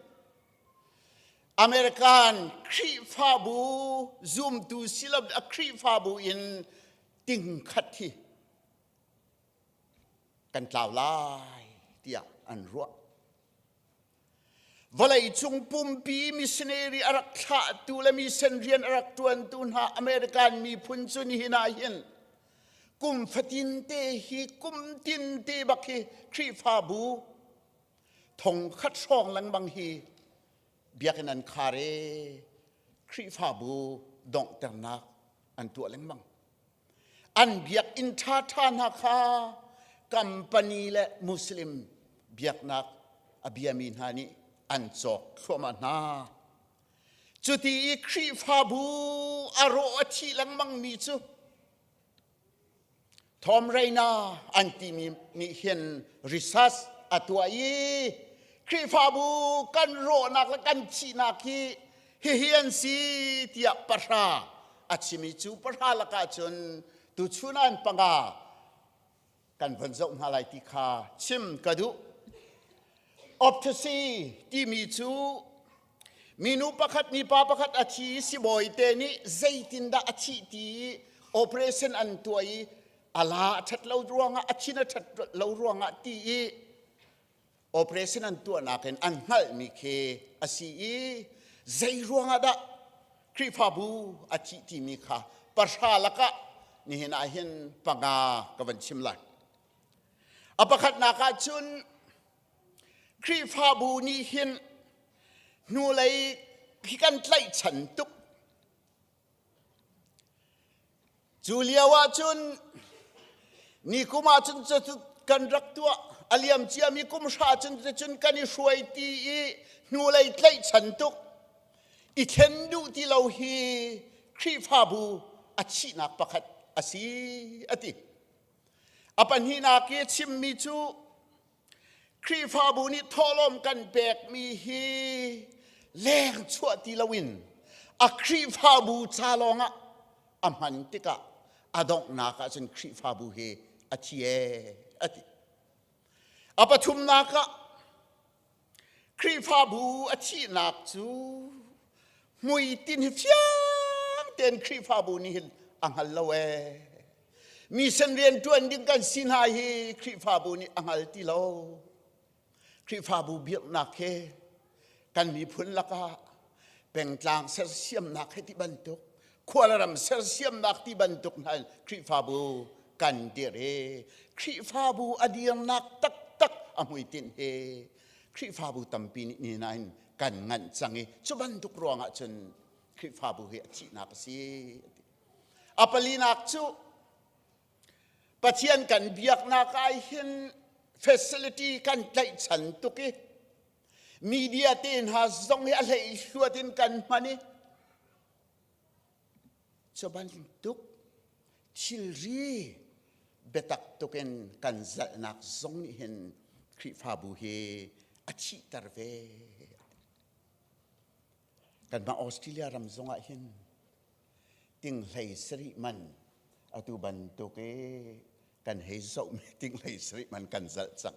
American Khrihfabu zumtu silo a Khrihfabu in ting khat hi kan tlau lai tiah an ruah. Vawleicung pumpi missionary a rak thlahtu le mission rian a rak ṭuantu hna American miphun cu nihin ah hin kum fatin te hi kum tin te bak hi Khrihfabu thong khat hrawng lengmang hi biakinn an khar i Khrihfabu donghternak an tuah lengmang. An biakinn ṭhaṭha hna kha company le Muslim biaknak a biami hna nih an cawk thluahmah hna. Cuti i Khrihfabu a rawh a thih lengmangmi cu Tom Raina an timi nih hin research a tuah i Khrihfabu kan rawhnak le kan thihnak hi hihi an si tiah pahra a chimi cu pahra lakah cun tuchun an panga kan von zoh hna lai ti kha chim ka duh. Autopsy timi cu minu pakhat mipa pakhat a thi i sibawi te nih zeitindah a thih ti i operation an tuah i a la a ṭhat lo ruangah a thin a ṭhat lo ruangah ti i operation an tuahnak in an hngalhmi khi a si i zei ruangah dah Khrihfabu a thih timi kha pahra lakah nihin ah hin panga ka van chim lai. A pakhatnak ah cun Khrihfabu nih hin hnulei hi kan tlaihchan tuk. Cu lio ah cun nikum ah cun kan rak tuah a liam ciami kum hra cun cun kan i hruai ti i hnulei tlaihchan tuk i thlen duh ti lo hi Khrihfabu a thihnak pakhat a si a ti. A pahnihnak i a chimmi cu Khrihfabu nih thawhlawm kan pekmi hi leng chuah ti loin a Khrihfabu ca lawngah a hman tikah a donghnak ah cun Khrihfabu hi a thi ee a ti. A pathumnak ah Khrihfabu a thihnak cu hmuitinh hi fiang tein Khrihfabu nih hin a hngal lo ee. Mission rian ṭuan ding kan si hna hi Khrihfabu nih a hngal ti lo. Khrihfabu biaknak he kan miphun lakah pengtlang sersiamnak he ti bantuk khualram sersiamnak ti bantuk hna in Khrihfabu kan dir i Khrihfabu a dirnak taktak a hmuitinh hi Khrihfabu tampi nih ni nain kan nganh cang i cu bantuk ruangah cun Khrihfabu hi a thihnak a si. A palinak cu Pathian kan biaknak ah hin facility kan tlaihchan tuk i media te hna zong hi a hleihluat in kan hman i cu bantuk thilri biatak tuk in kan zalhnak zong nih hin Khrihfabu hi a thihter ve. Kanmah Australia ram zong ah hin ting hlei sarih man atu bantuk i kan hei zohmi ting hlei sarih man kan zalh cang.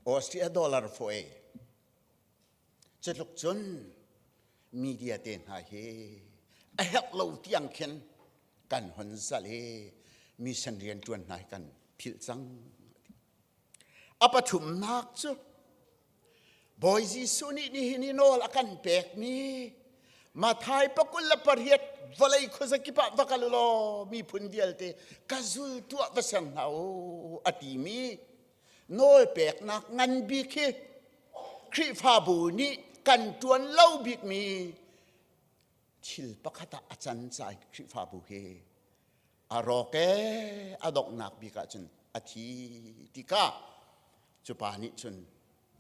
Austria dollar foi. Cutluk cun media te hna hi a herh lo tiang khin kan hon zalh i mission rianṭuan hna hi kan philh cang. A pathumnak cu Bawi Jesuh nih nihin i nawl a kan pekmi. Mathai pakul le pariat vawlei khuazakip ah va kal law miphun vialte ka zul tuah va ser hna u a timi nawl peknak ngan bik hi Khrihfabu nih kan ṭuan lo bikmi thil pakhat ah a can caah Khrihfabu hi a rawk ee a donghnak bik ahcun a thi tikah cu pa nih cun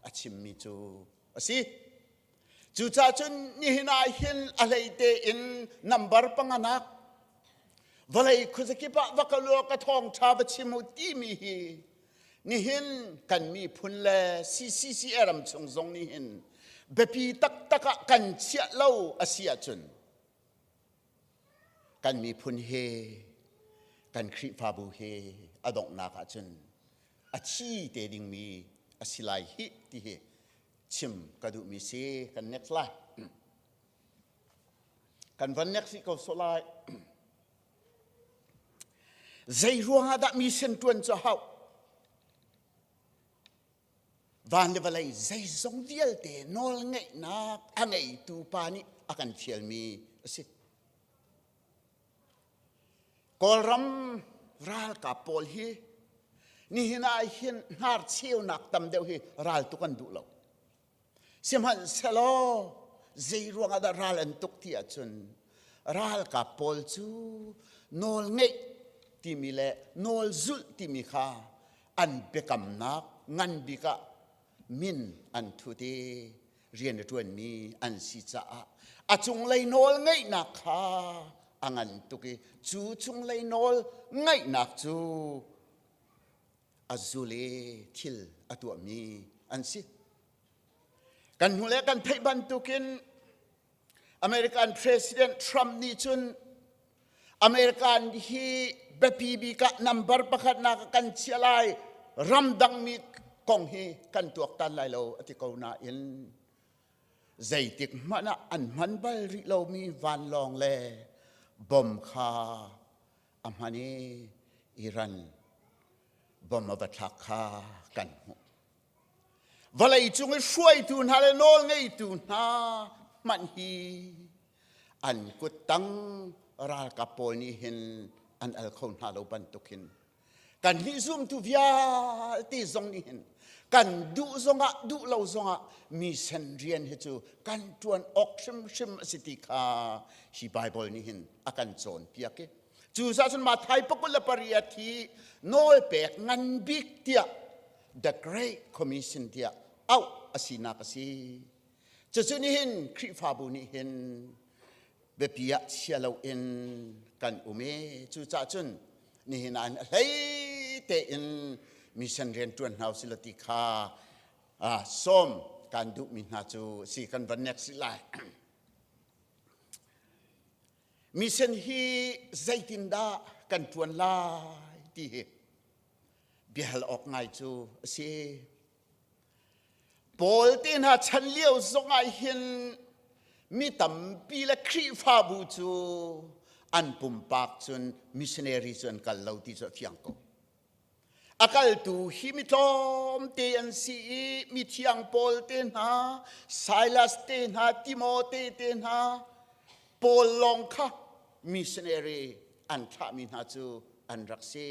a chimmi cu a si. Cucaah cun nihin ah hin a hleite in nambar panganak vawlei khuazakip ah va kal ka thawngṭha va chim u timi hi nihin kan miphun le CCCA ram chung zong nih hin biapi taktak ah kan chiah lo a si ahcun kan miphun he kan Khrihfabu he a donghnak ahcun a thi te dingmi a si lai hih ti hi chim ka duhmi si. Kan next lai, kan van next rih ko sawh lai. Zei ruangah dah mission tuan cu hau? Van le vawlei zeizong vialte nawl ngeihnak a ngeitu pa nih a kan fialmi a si. Kawlram ralkap pawl hi nihin ah hin hnar cheunak tam deuh hi ral tuk an duh lo. Sihmanhsehlaw zei ruangah dah ral an tuk ti ahcun ralkap pawl cu nawl ngeih timi le nawl zulh timi kha an biakamnak ngan bik ah min an thut i rian a ṭuanmi an si caah a cunglei nawl ngeihnak kha a ngan tuk i cu cunglei nawl ngeihnak cu a zul i thil a tuahmi an si. Kan hnu le kan theih bantukin American President Trump nih cun American hi biapi bik ah number pakhatnak kan chiah lai, ramdangmi kong hi kan tuaktan lai lo a ti ko nain zeitik hmanh ah an hman bal rih lomi vanlawng le bom kha a hman i Iran bom a va thlak kha kan hmuh. Vawlei cung i hruaitu hna le nawlngeitu hna hmanh hi an kuttang ralkap pawl nih hin an al kho hna lo bantuk hin kan nih zumtu vialte zong nih hin kan duh zongah duh lo zongah mission rian hi cu kan ṭuan awk hrimhrim a si ti kha hi Bible nih hin a kan cawnpiak i cucaah cun Matthai pakul le pariat hi nawlpek ngan bik tiah The Great Commission tiah auh a sinak a si. Cucu nihin Khrihfabu nih hin biapi ah chia loin kan um i cucaah cun nihin ah a hlei tein mission rian ṭuan hna usih law ti kha sawm kan duhmi hna cu si. Kan van nek si lai. Mission hi zeitindah kan ṭuan lai ti hi biahal awk ngai cu a si. Paul te hna chan lio zongah hin mi tampi le Khrihfabu cu an pumpak cun missionary cu an kal lo ti cu a fiang ko. A kaltu hi mi tlawmte an si i mithiang Paul te hna, Silas te hna, Timote te hna, Paul lawng kha missionary an thlahmi hna cu an rak si.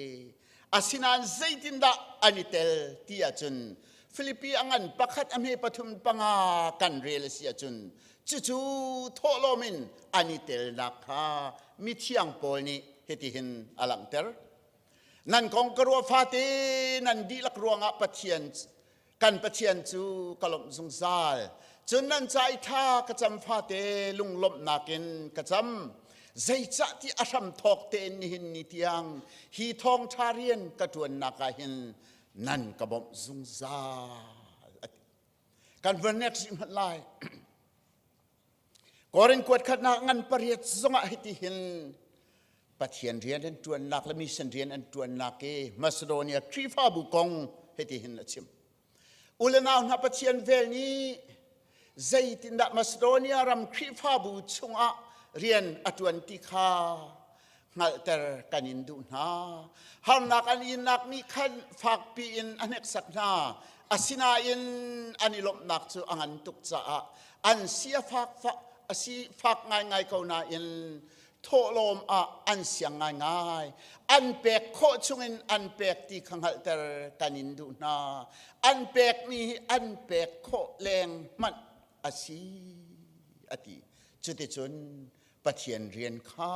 Asinain zeitindah an i tel ti ahcun Filipi a ngan pakhat a hme pathum panga kan rel a si ahcun cucu thawhlawm in an i telnak kha mithiang Paul nih hitihin a langhter. Nan kong ka ruah fate nan dihlak ruangah Pathian kan Pathian cu ka lawmh zungzal. Cun nan ca i thla ka cam fate lunglawmhnak in ka cam. Zeicah ti a hram thawk tein nihin ni tiang hi thawngṭha rian ka ṭuannak ah hin nan ka bawmh zungzal. Kan van nek hmanh lai. Korin kuat khatnak ngan pariat zongah hiti hin Pathian rian an ṭuannak le mission rian an ṭuannak i Macedonia Khrihfabu kong hiti hin a chim. U le nau hna, Pathian vel nih zeitindah Macedonia ram Khrihfabu chungah rian a ṭuan ti kha hngalhter kan in duh hna. Harnak an innak nih khan fakpi in a hneksak hna. Asinain an i lawmhnak cu a ngan tuk caah an si a fak. A si fak ngaingai ko nain thawhlawm ah an siang ngaingai. An pek khawh chungin an pek ti kha hngalhter kan in duh hna. An pekmi hi an pek khawh leng hmanh a si a ti. Cuticun Pathian rian kha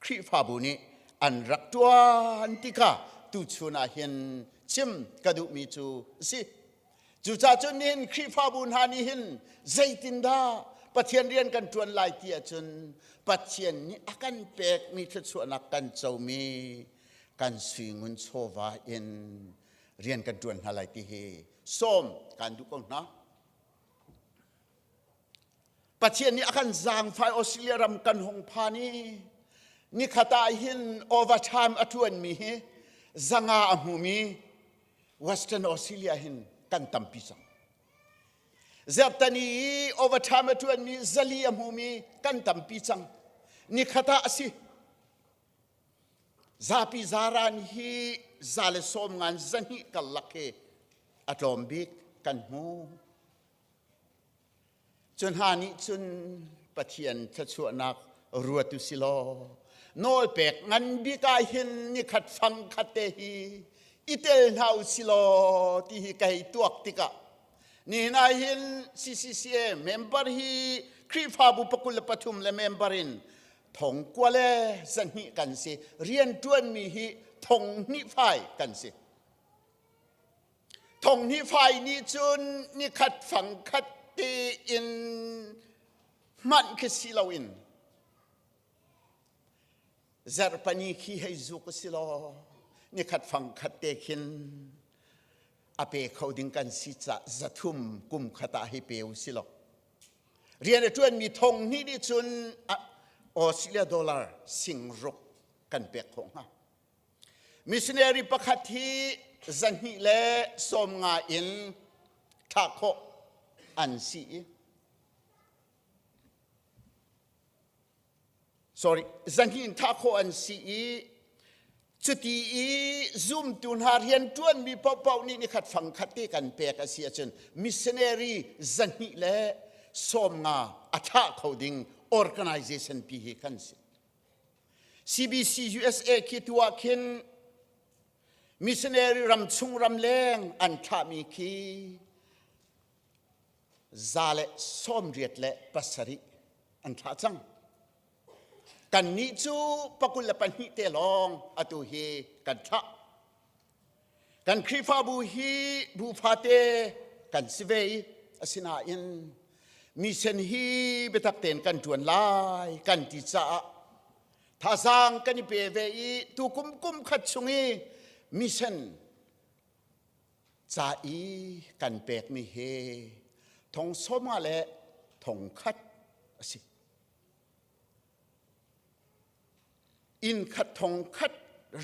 Khrihfabu nih an rak ṭuan ti kha tuchun ah hin chim ka duhmi cu a si. Cucaah cun nihin Khrihfabu hna nih hin zeitindah Pathian rian kan ṭuan lai ti ahcun Pathian nih a kan pekmi thluachuahnak kan comi kan sui ngun chawva in rian kan ṭuan hna lai ti hi sawm kan duh ko hna. Pathian nih a kan zaangfai Australia ram kan hung phan i nikhat ah hin overtime a ṭuanmi hi zanga a hmumi Western Australia hin kan tampi cang. Zertani i overtime a ṭuanmi zali a hmumi kan tampi cang. Nikhat ah a si. Zapi zaran hi za le sawm ngan zahnih karlak hi a tlawm bik kan hmu. Cu hna nih cun Pathian thluachuahnak ruat u si law nawlpek ngan bik ah hin nikhat fang khat te hi i tel hna u si law ti hi ka hei tuak tikah nihin ah hin CCCA member hi Khrihfabu pakul le pathum le member in thong kua le zahnih kan si rian ṭuanmi hi thong hnih fai kan si. Thong hnih fai nih cun nikhat fang khat tein hmanh khi si loin zarhpani khi hei zuk a si law nikhat fang khat te khin a pe kho ding kan si ca zathum kum khat ah hei pe u si law rian a ṭuanmi thong hnih nih cun Australia dollar singruk kan pek khawh hnga. Missionary pakhat hi zahnih le 50 in thah khawh an si i sorry zahnih in thah khawh an si i cuti i zumtu hna rian ṭuanmi paohpaoh nih nikhat fang khat te kan pek a si ahcun missionary zahnih le 50 a thlah kho ding organization pi hi kan si. CBC USA khi tu ah khin missionary ram chung ram leng an thlahmi khi 187 an thlah cang. Kannih cu 22 te lawng atu hi kan thlah. Kan Khrihfabu hi bu fate kan si ve i asinain mission hi biatak tein kan ṭuan lai kan ti caah thazaang kan i pe ve i tukum kum khat chung i mission ca i kan pekmi hi thong sawma le thong khat a si. Inn khat thong khat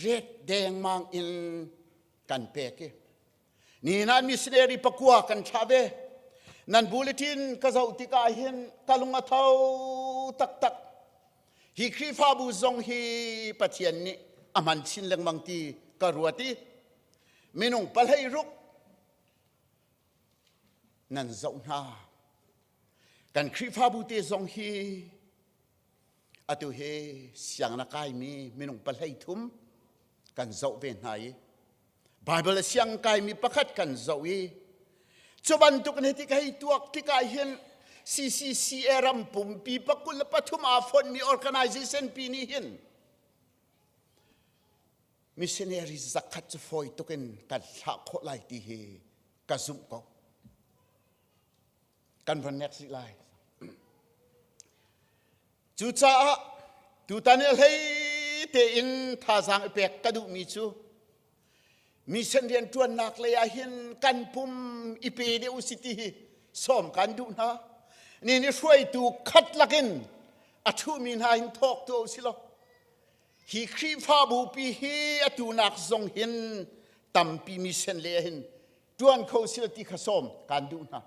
ret dengmang in kan pek i nihin ah missionary pakua kan thlah ve. Nan bulletin ka zoh tikah hin ka lung a tho taktak. Hi Khrihfabu zong hi Pathian nih a hman chin lengmang ti ka ruat i minung pahlei ruk nan zoh hna. Kan Khrihfabu te zong hi Atu hi sianginn a kaimi minung pahlei thum kan zoh ve hna i Baibal a siang kaimi pakhat kan zoh i cu bantuk in hiti ka hei tuak tikah hin CCCA ram pumpi pakul le pathum aa fonhmi organization pi nih hin missionary zakhat cu fawi tuk in kan thlah khawh lai ti hi ka zumh ko. Kan von nek rih lai. Cucaah tutan i hlei tein thazaang i pek ka duhmi cu mission rian ṭuannak lei ah hin kan pum i pe deuh u si ti hi sawm kan duh hna. Ni ni hruaitu khat lakin a ṭhumi hna hin thawk tu u si law hi Khrihfabu pi hi atu nak zong hin tampi mission lei ah hin ṭuan kho si ti kha sawm kan duh hna.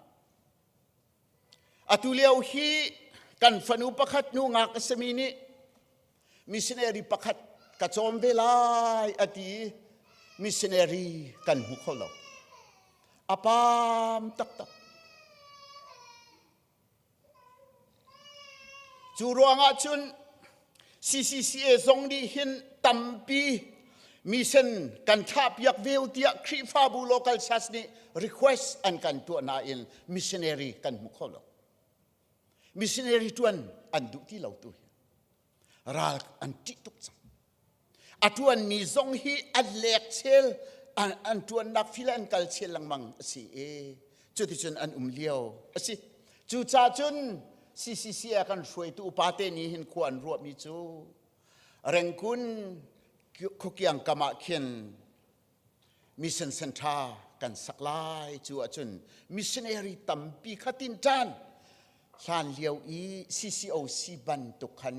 Atu lio hi kan fanu pakhat nu ngak a simi nih missionary pakhat ka cawm ve lai a ti i missionary kan hmu kho lo. A paam taktak. Cu ruangah cun CCCA zong nih hin tampi mission kan thlahpiak veu tiah Khrihfabu local church nih request an kan tuah nain missionary kan hmu kho lo. Missionary tuan an duh ti lo tu hi. Ral an ṭih tuk cang. A ṭuanmi zong hi an lek chel an ṭuannak fil an kal chel lengmang a si i cuticun an um lio a si. Cucaah cun CCC a kan hruaitu upate nih hin khua an ruahmi cu Rengkun khuakiang kam ah khin mission center kan sak lai cu ahcun missionary tampi kha tinṭan hlan lio i CCOC bantuk khan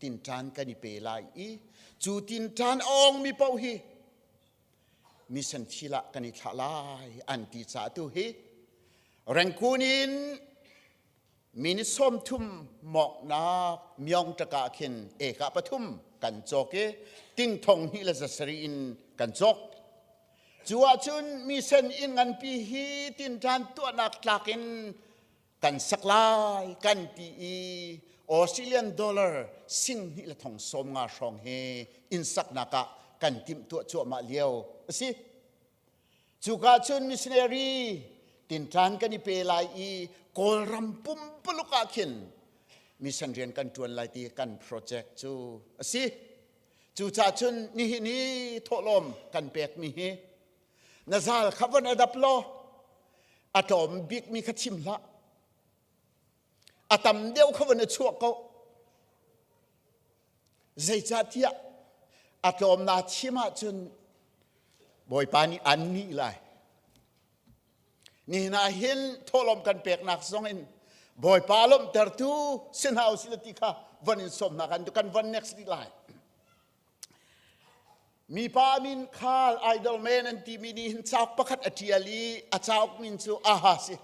tinṭan kan i pe lai i cu tinṭan a awngmi paoh hi mission field ah kan i thlah lai an ti caah tu hi Rangoon in Minute 30 mawknak myong taka khin eka pathum kan cawk i ting thong hnih le zasarih in kan cawk. Cu ahcun misen inn nganpi hi tinṭan tuahnak tlak in kan sak lai kan ti i Australian dollar sing hnih le thong sawm nga hrawng hi inn saknak ah kan timhtuah cuahmah lio a si. Cuka cun missionary tinṭan kan i pe lai i Kawlram pumpuluk ah khin mission rian kan ṭuan lai ti kan project cu a si. Cucaah cun nihin i thawhlawm kan pekmi hi na zal kha von adap law a tlawm bikmi kha chim hlah. A tam deuh kha von a chuah ko. Zeicahtiah a tlawm naa thim ahcun Bawipa nih an nih lai. Nihin ah hin thawhlawm kan peknak zong in Bawipa lawmhtertu si hna usih ti kha von in sawmnak an kan von next dih lai. Mipa min Carl Idolman an timi nih hin cauk pakhat a ṭial i a cauk min cu Aha si.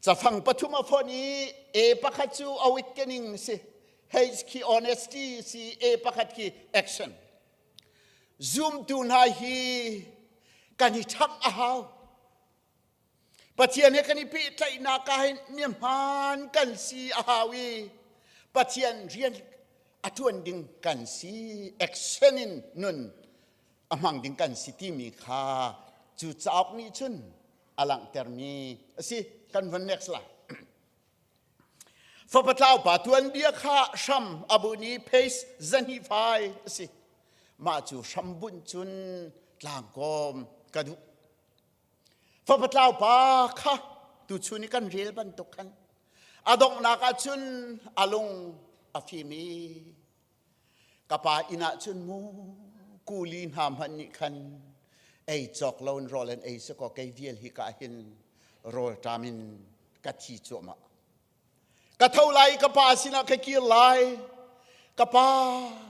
Cafang pathum a fonh i A pakhat cu awakening si, H khi honesty si, A pakhat khi action. Zumtu hna hi kan i ṭhangh a hau. Pathian he kan i pehtlaihnak ah hin mi hmaan kan si a hau i Pathian rian a ṭuan ding kan si, action in nun a hmang ding kan si timi kha cu cauk nih cun a langhtermi a si kan von next lai fapatlau pa tuanbia kha hram a bunh i page zahnih fai a si mah cu hram bunh cun tlangkawm ka duh fapatlau pa kha tuchun i kan rel bantuk khan a donghnak ah cun a lung a fim i Ka pa inn ah cun mu kuli hna hmanh nih khan ei cawk lo in rawl an ei si kaw kei vial hi ka hin rawl ṭam in ka thi cuahmah. Ka tho lai ka pa sinah ka kir lai. Ka pa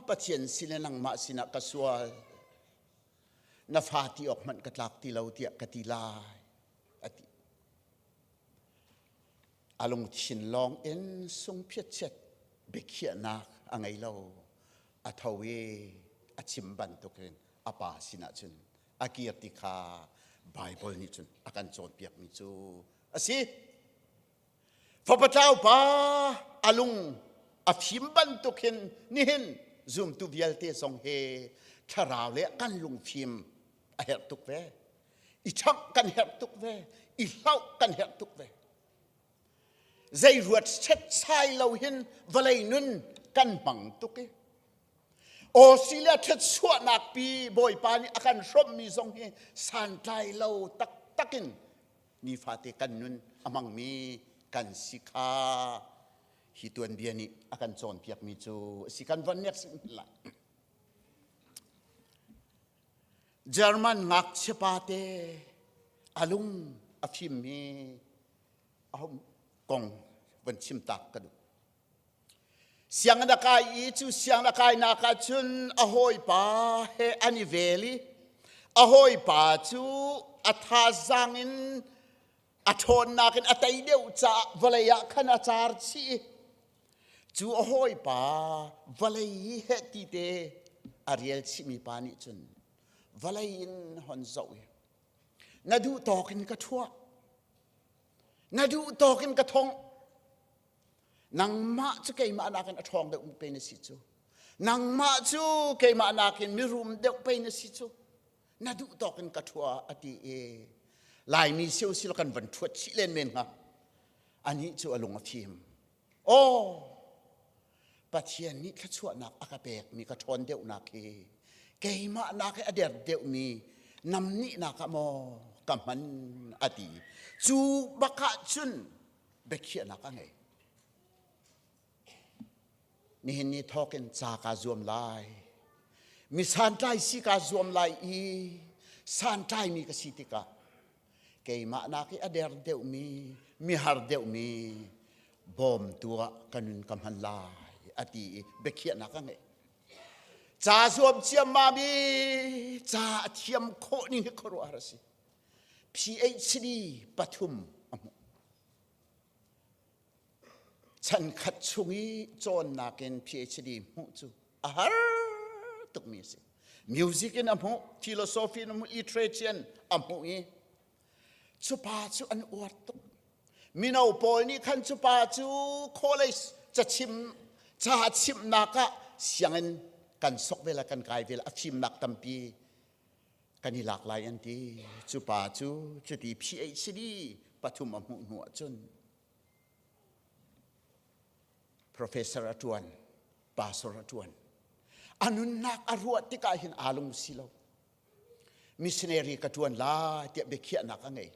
Pathian sin le nangmah sinah ka sual. Na fa ti awk hmanh ka tlak ti lo tiah ka ti lai a ti. A lungthin lawng in sungphiatchiat biakhiahnak a ngei lo. A tho i a chim bantukin a pa sinah cun a kir ti kha Baibal nih cun a kan cawnpiakmi cu a si. Fapa tlau pa a lung a fim bantuk hin nihin zumtu vialte zong he thlarau le kan lungfim a herh tuk ve. I ṭhangh kan herh tuk ve. I hlauh kan herh tuk ve. Zei ruat setsai lo hin vawlei nun kan hmang tuk i Australia ṭhatchuahnak pi Bawipa nih a kan hrawmhmi zong hi santlai lo taktak in nifate kan nun a hmangmi kan si kha hi tuanbia nih a kan cawnpiakmi cu a si kan von next lai. German ngakchia pate a lung a fimmi a hum kong von chim tak ka duh. Sianginn a kai i cu sianginn a kainak ah cun a hawipa he an i vel i a hawipa cu a thazaang in a ṭhawnnak in a tei deuh caah vawlei ah khan a car chih i cu a hawipa vawlei i heh ti te a rial chihmi pa nih cun vawlei in hon zoh i na duh tawk in ka ṭhuah na duh tawk in ka thongh. Nangmah cu keimah nakin a ṭhawng deuh pe na si cu. Nangmah cu keimah nakin mirum deuh pei na si cu. Na duh tawk in ka ṭhua a ti i Laimi sio sil kan van ṭhuat chih len men hnga. Anih cu a lung a fim. Aw, Pathian nih thluachuahnak a ka pekmi ka ṭhawn deuhnak hi keimah nak hi a der deuhmi namnihnak ah maw ka hman a ti. Cu bak ah cun biakhiahnak a ngei. Nihin ni thawk in ca kaa zuam lai. Mi santlai si kaa zuam lai i santlaimi ka si tikah keimah nak i a der deuhmi mihar deuhmi bawmtu ah ka nun ka hman lai a ti i biakhiahnak a ngei. Ca zuam ciammam i ca a thiam khawh ning hi khuaruahhar a si. PhD pathum a hmuh. Chan khat chung i cawnnak in PhD hmuh cu a har tukmi a si. Music in a hmuh, philosophy in a hmuh, literature in a hmuh i cu pa cu an uar tuk. Mino pawl nih khan cu pa cu college cachim ca chimhnak ah sianginn kan sok ve la kan kai ve la a fimnak tampi kan i lak lai an ti. Cu pa cu cuti PhD pathum a hmuh hnu ahcun professor a ṭuan, pastor a ṭuan. A nunnak a ruah tikah hin aa lung si lo. Missionary ka ṭuan lai tiah biakhiahnak a ngei.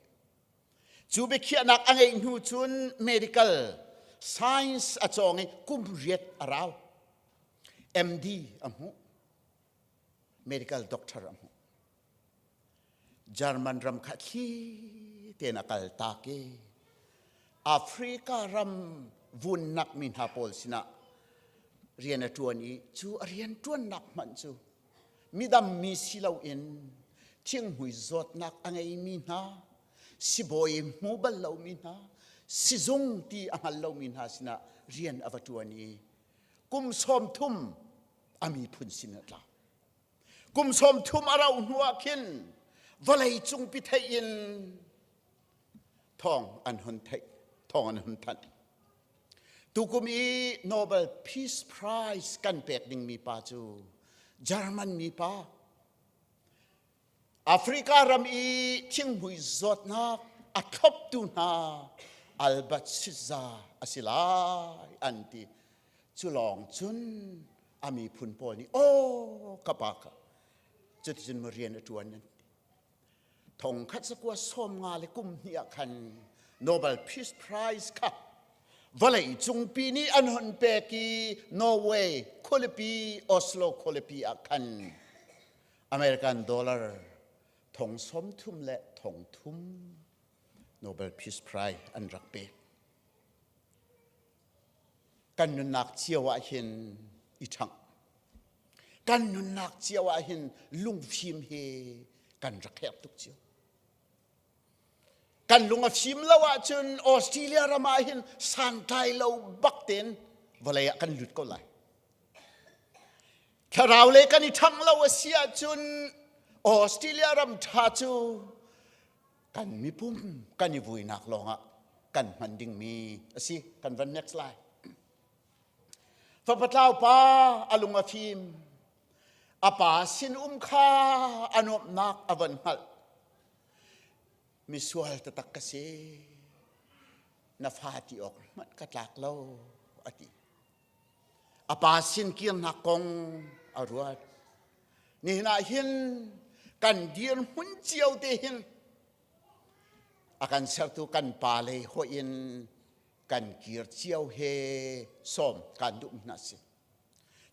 Cu biakhiahnak a ngeih hnu cun medical science a cawng i kum riat a rau. MD a hmuh. Medical doctor a hmuh. German ram kha thli tein a kal tak i Africa ram vunnak mi hna pawl sinah rian a ṭuan i cu a rian ṭuannak hmanh cu midam mi si loin thinghmui zawtnak a ngeimi hna sibawi hmu bal lomi hna sizung ti a hngal lomi hna sinah rian a va ṭuan i kum 30 a miphun sin a tla. Kum 30 a rauh hnu ah khin vawlei cungpi theih in thawng an hun theih, thawng an hun thanh. Tukum i Nobel Peace Prize kan pek dingmi pa cu German mi pa Africa ram i thinghmui zawtnak a thloptu hna Albert Schweitzer a si lai an ti. Cu lawng cun a miphun pawl nih aw ka pa ka cuticun maw rian a ṭuan an ti. Thong khat zakua sawm nga le kum hnih ah khan Nobel Peace Prize kha vawlei cungpi nih an hon pek i Norway khualipi Oslo khualipi ah khan American dollar thong sawm thum le thong thum Nobel Peace Prize an rak pek. Kan nunnak cio ah hin i ṭhangh. Kan nunnak cio ah hin lungfim hi kan rak herh tuk cio. Kan lung a fim lo ahcun Australia ram ah hin santlai lo bak tein vawlei ah kan lut ko lai. Thlarau le kan i ṭhangh lo a si ahcun Australia ram ṭha cu kan mipum kan i vuinak lawngah kan hman dingmi a si. Kan van next lai. Fapatlau pa a lung a fim. A pa sinum kha a nuamhnak a van hngalh. Misual taktak ka si. Na fa ti awk hmanh ka tlak lo a ti. A pa sin kirnak kong a ruat. Nihin ah hin kan dirhmun cio te hin a kan sertu kan pa lei hoih in kan kir cio he sawm kan duh hna si.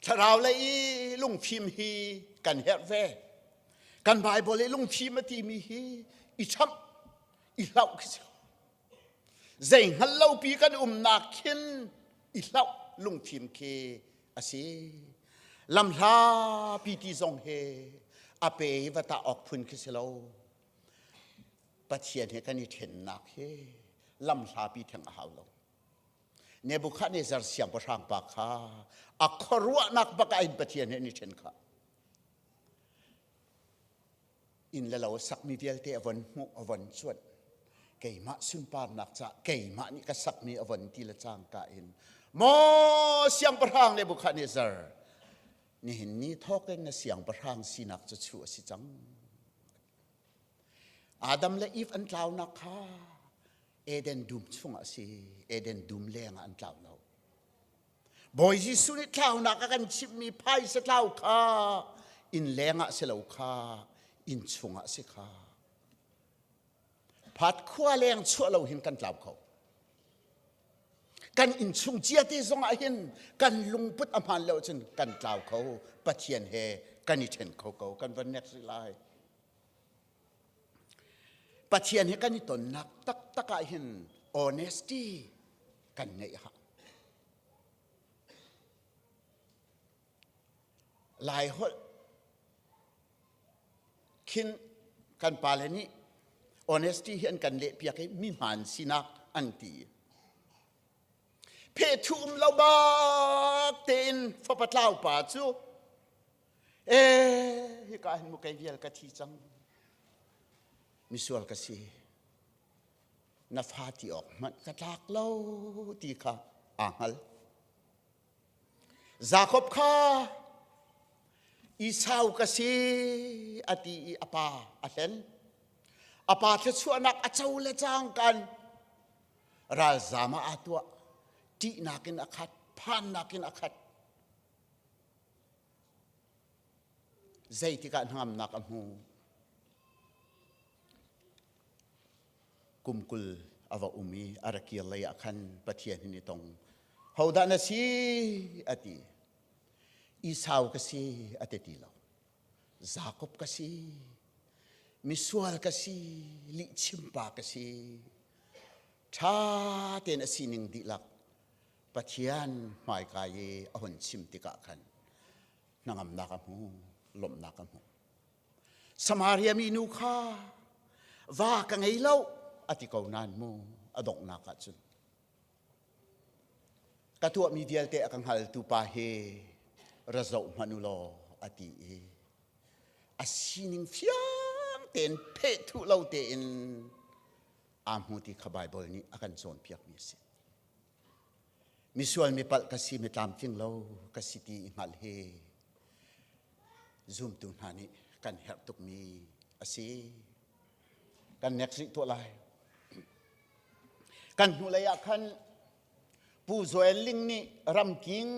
Thlarau lei i lungfim hi kan herh ve. Kan Bible i lungfim a timi hi i chamh, i hlauh khi si. Zei hngal lopi kan umnak khin i hlauh lungfim khi a si. Lamhlapi ti zong he a pe i va tah awk phun khi si lo. Pathian he kan i ṭhennak hi lamhlapi theng a hau lo. Nebuchadnezzar siangpahrang pa kha a khuaruahnak bak ah in Pathian he an i ṭhen kha. Inn le lo a sakmi vialte a von hmuh, a von cuanh. Keimah sunparnak caah keimah nih ka sakmi a von ti le cangka in. Maw siangpahrang Nebuchadnezzar, nihin ni thawk in na siangpahrang sinak cu chuh a si cang. Adam le Eve an tlaunak kha Eden dum chungah a si. Eden dum lengah an tlau lo. Bawi Jesuh nih tlaunak a kan chimhmi phaisa tlau kha inn lengah si lo kha inn chungah si kha. Phat khua leng chuah lo hin kan tlau kho. Kan inn chung cia te zong ah hin kan lungput a hmaan lo cun kan tlau kho. Pathian he kan i ṭhen kho ko. Kan van nek rih lai. Pathian he kan i tonnak taktak ah hin honesty kan ngeih ha. Lai holh khin kan pale nih honesty hi an kan lehpiak i mi hmaan sinak an ti. Phethu um lo bak tein fapa tlau pa cu ee hika hin mu kei vial ka thi cang misual ka si na fa ti awk hmanh ka tlak lo ti kha aa hngal Jakob kha Esau ka si a ti i a pa a hlen a pa thluachuahnak a co le cang kan ralzam ah aa tuah ṭihnak in a khat phannak in a khat Zeitik ah hnangamnak a hmu? Kum 20 a va um i a ra kir lei ah khan Pathian hin i tong. Hodah na si? a ti. Esau ka si a ti ti lo. Jakob ka si. Misual ka si. Lihchimpa ka si. Ṭha tein a sining dihlak Pathian hmaika i a hun chim tikah khan hnangamnak a hmu, lawmhnak a hmu. Samaria minu kha va ka ngei lo a ti ko nain mu a donghnak ah cun ka tuahmi vialte a ka hngaltu pa hi ra zoh hmanh u law a ti i a sining fiang tein phehthuh lo tein aa hmu ti kha Baibal nih a kan cawnpiakmi a si. Misual mipalh ka si, mi tlamtling lo ka si ti i hngalh hi zumtu hna nih kan herh tukmi a si. Kan nek rih tuah lai. Kan hnulei ah khan Pu Joel Ling nih ramking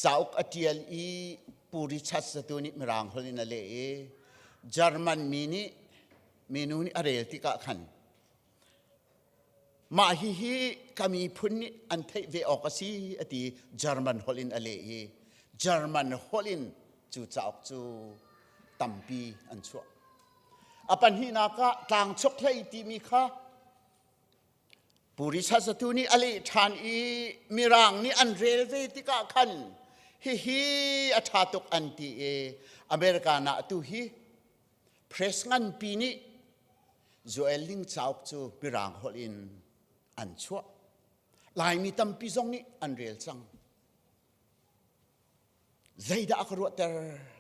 cauk a ṭial i Pu Richard Zatu nih Mirang holh in a leh i German mi nih minu nih a rel tikah khan Mah hihi ka miphun nih an theih ve awk a si a ti German holh in a leh i German holh in cu cauk cu tampi an chuah. A pahnihnak ah tlangchok hlei timi kha Puri Sasatu nih a leh ṭhan i Mirang nih an rel ve tikah khan hihi a ṭha tuk an ti i America ah tu hi Press nganpi nih Joel Ling cauk cu Mirang holh in an chuah. Laimi tampi zong nih an rel cang. Zeidah a ka ruahter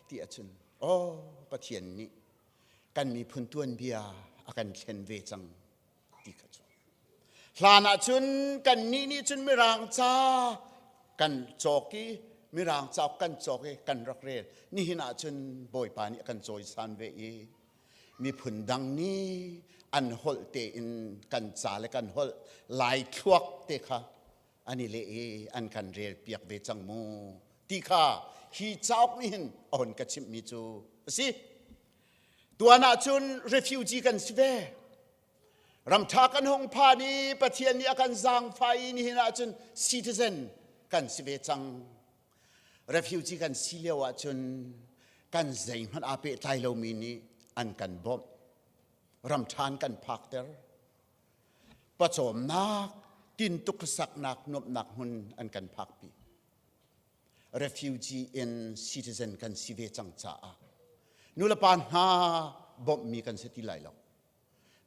ti ahcun, aw Pathian nih kan miphun tuanbia a kan thlen ve cang ti kha cu. Hlan ahcun kannih nih cun Mirang ca kan cawk i Mirang cauk kan cawk i kan rak rel. Nihin ahcun Bawipa nih a kan cawisan ve i miphun dang nih an holh tein kan ca le kan holh Lai thluak te kha an i leh i an kan rel piak ve cang mu ti kha hi cauk nih hin a hon ka chimhmi cu a si. Tuan ahcun refugee kan si ve. Ramṭha kan hung phan i Pathian nih a kan zaangfah i nihin ahcun citizen kan si ve cang. Refugee kan si lio ahcun kan zeihmanh aa pehtlai lomi nih an kan bawmh. Ramṭha an kan phakter. Pawcawmnak, tintuk saknak, nuamhnak hmun an kan phakpi. Refugee in citizen kan si ve cang caah nulepa hna bawmhmi kan si ti lai lo.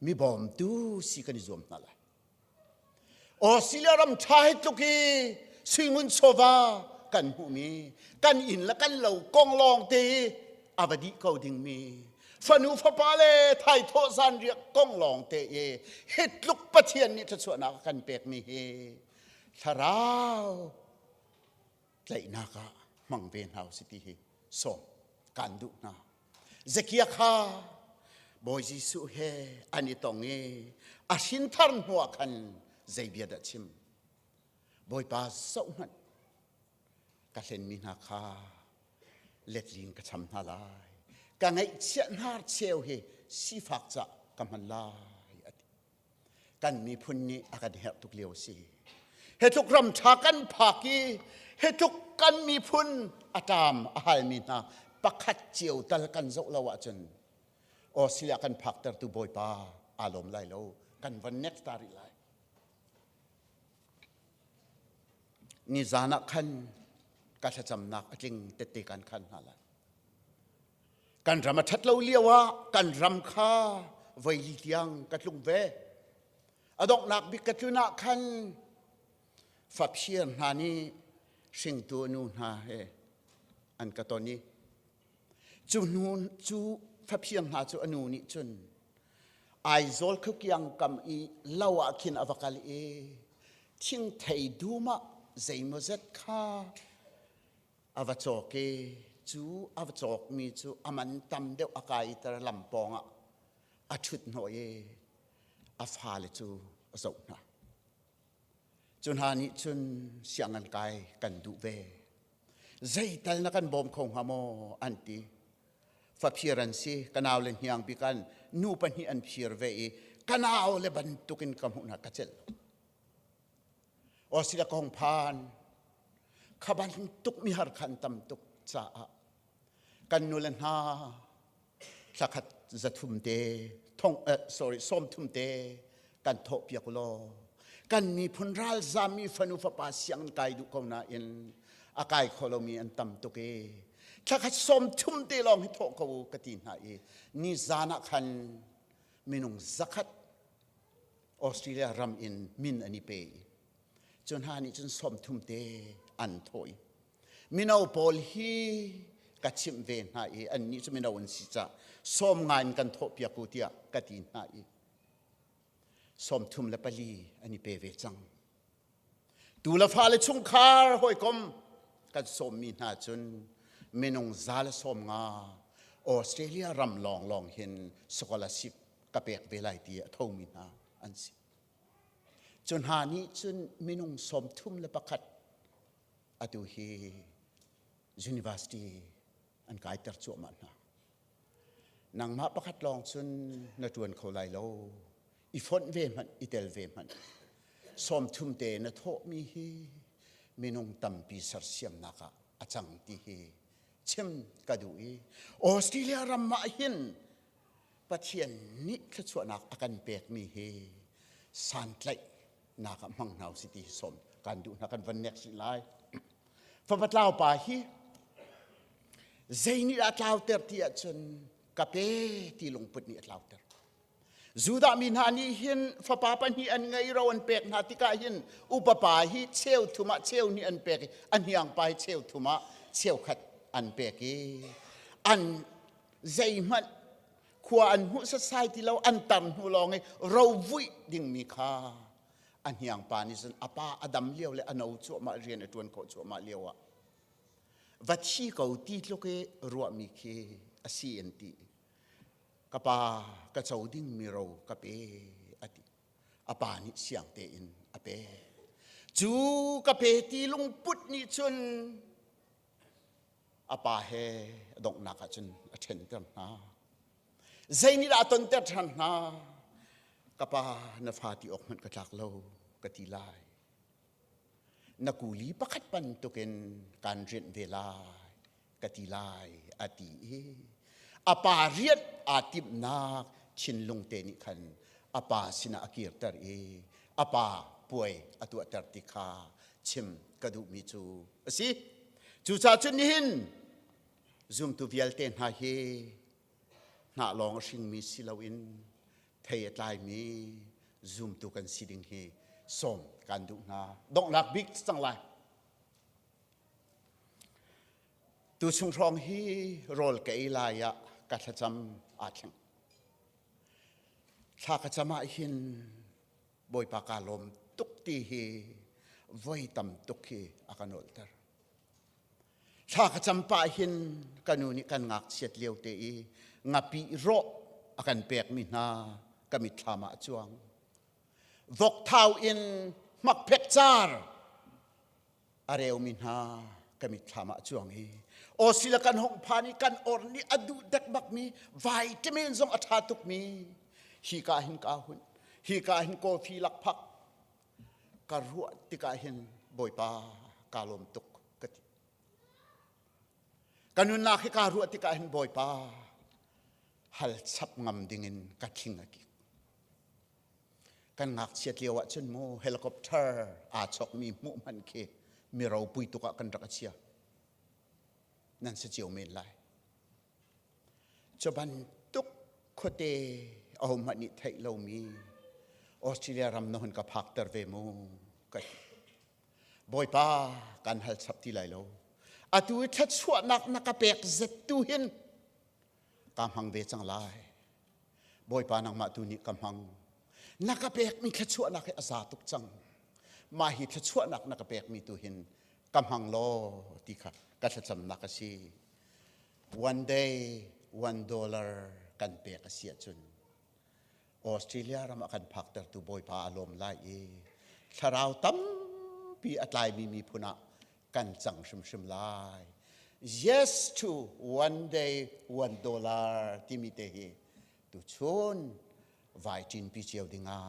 Mi bawmtu si kan i zuam hna lai. Australia ram ṭha hi tluk hi suingun chawva kan hmuhmi kan inn le kan lo kong lawng te hi a va dih ko dingmi fanu fapa le thaithawh zanriak kong lawng te i hi tluk Pathian nih thluachuahnak a kan pekmi hi. Thlarau tlaihnak ah hmang ve hna usih ti hi sawm kan duh hna. Zakia kha Bawi Jesuh he an i tong i a hrinthar hnu ah khan zei bia dah chim? Bawipa zoh hmanh ka hlenmi hna kha letling ka cham hna lai. Ka ngaihchiah hnar cheu hi sifak cah ka hman lai a ti. Kan miphun nih a kan herh tuk lio a si. Hi tluk ram ṭha kan phak i hi tluk kan miphun a ṭam a halmi hna pakhat cio tal kan zoh lo ahcun Australia kan phaktertu Bawipa aa lawm lai lo. Kan van next ta rih lai. Nizan ah khan ka thlacamnak a tling tette kan khan hna lai. Kan ram a ṭhat lo lio ah kan ram kha voili tiang ka tlung ve. A donghnak bik ka tlun ah khan faphir hna nih hringtu nu hna he an ka ton i cu hnu cu faphir hna cu a nu nih cun Aizawl khuakiang kam i lo ah khin a va kal i thingthei dum ah zeimawzet kha a va cawk i cu a va cawkmi cu a man tam deuh a kaiter lam pawng ah a ṭhut hnawh i a fale cu a zoh hna. Cu hna nih cun sianginn kai kan duh ve. Zeital na kan bawm kho hnga maw an ti. Faphir an si, ka nau le hniang bik an nu pahnih an phir ve i ka nau le bantukin ka hmuh hna ka celh lo. Australia ka hung phan. Kha bantuk mi har kha an tam tuk caah kan nu le hna thlakhat zathum te thong sorry sawmthum te kan thawh piak law kan miphun ralzam mi fanu fapa siang kai duh ko nain a kai kho lomi an tam tuk i thlakhat 30 te lawng hi thawh ko ka ti hna i ni zan ah khan minung zakhat Australia ram in min an i pe i cu hna nih cun 30 te an thawh i mino pawl hi ka chimh ve hna i annih cu mino an si cah sawm nga in kan thawhpiak u tiah ka ti hna i 34 an i pe ve cang. Tu le fale chungkhar hawikom kan sawmmi hna cun minung 150 Australia ram lawnglawng hin scholarship ka pek ve lai ti a thomi hna an si. Cu hna nih cun minung 31 atu hi university an kaiter cuahmah hna. Nangmah pakhat lawng cun na ṭuan kho lai lo. I fonh ve hmanh, i tel ve hmanh. 30 te na thawhmi hi minung tampi sersiamnak ah a cang ti hi chim ka duh i Australia ram ah hin Pathian nih thluachuahnak a kan pekmi hi santlaih nak ah hmang hna usih ti hi sawm kan duh hna kan van nek rih lai. Fapa tlau pa hi zei nih dah tlauter ti ahcun ka pe ti lungput nih a tlauter. Judah mi hna nih hin fapa pahnih an ngei ro an pek hna tikah hin upa pa hi cheu thum ah cheu hnih an pek i a hniang pa hi cheu thum ah cheu khat an pek i an zeihmanh khua an hmuh sasai ti lo an tar hnu lawng i rovuih dingmi kha a hniang pa nih cun a pa a dam lio le a no cuahmah rian a ṭuan khawh cuahmah lio ah va thi ko ti tluk i ruahmi khi a si an ti. Ka pa ka co dingmi ro ka pe a ti. A pa nih siang tein a pe. Cu ka pe ti lungput nih cun a pa he a donghnak ah cun a ṭhenter hna. Zei nih dah a tonter ṭhan hna? Ka pa na fa ti awk hmanh ka tlak lo ka ti lai. Na kuli pakhat bantukin kaan rianh ve lai ka ti lai a ti i a pa rianh aa timhnak thinlung te nih khan a pa sinah a kirter i a pa puai a tuahter ti kha chim ka duhmi cu a si. Cucaah cun nihin zumtu vialte hna hi hnah lawng a hringmi si loin thei a tlaimi zumtu kan si ding hi sawm kan duh hna. Donghnak bik cang lai. Tu chung hrawng hi rawl ka ei lai ah ka thlacam aa thleng. Thla ka cam ah hin Bawipa kaa lawm tuk ti hi. Voi tam tuk hi a ka nolter. Thla ka cam pah hin ka nu nih kan ngakchiat lio te i ngapih rawh a kan pekmi hna ka mitthlam ah a cuang. Vokthau in hmakphek car a reumi hna ka mitthlam ah a cuang i Australia kan hong phan i kan or nih a duh dek bakmi vitamin zong a ṭha tukmi hi ka hin ka hun hi ka hin coffee lakphak ka ruah tikah hin Bawipa kaa lawm tuk ka ti. Ka nunnak hi kaa ruah tikah hin Bawipa hal chap ngam dingin ka thling a kik. Kan ngakchiat lio ah cun mu helicopter aa chokmi hmuh hmanh khi mi ropui tuk ah kan rak a chia. Nan si cio men lai. Cu bantuk khuate ahohmanh nih theih lomi Australia ram na hun ka phakter ve mu ka ti. Bawipa kan hal chap ti lai lo. Atu i thluachuahnak na ka pek zet tu hin ka hmang ve cang lai. Bawipa nangmah tu nih ka hmang. Na ka pekmi thluachuahnak hi a za tuk cang. Mah hi thluachuahnak na ka pekmi tu hin ka hmang law ti kha ka thlacamnak a si. One day, $1 kan pek a si ahcun Australia ram a kan phaktertu Bawipa a lawm lai i thlarau tampi a tlaimi miphun ah kan cang hrimhrim lai. Yes to one day, $1 timi te hi tuchun vai ṭinpi cio dingah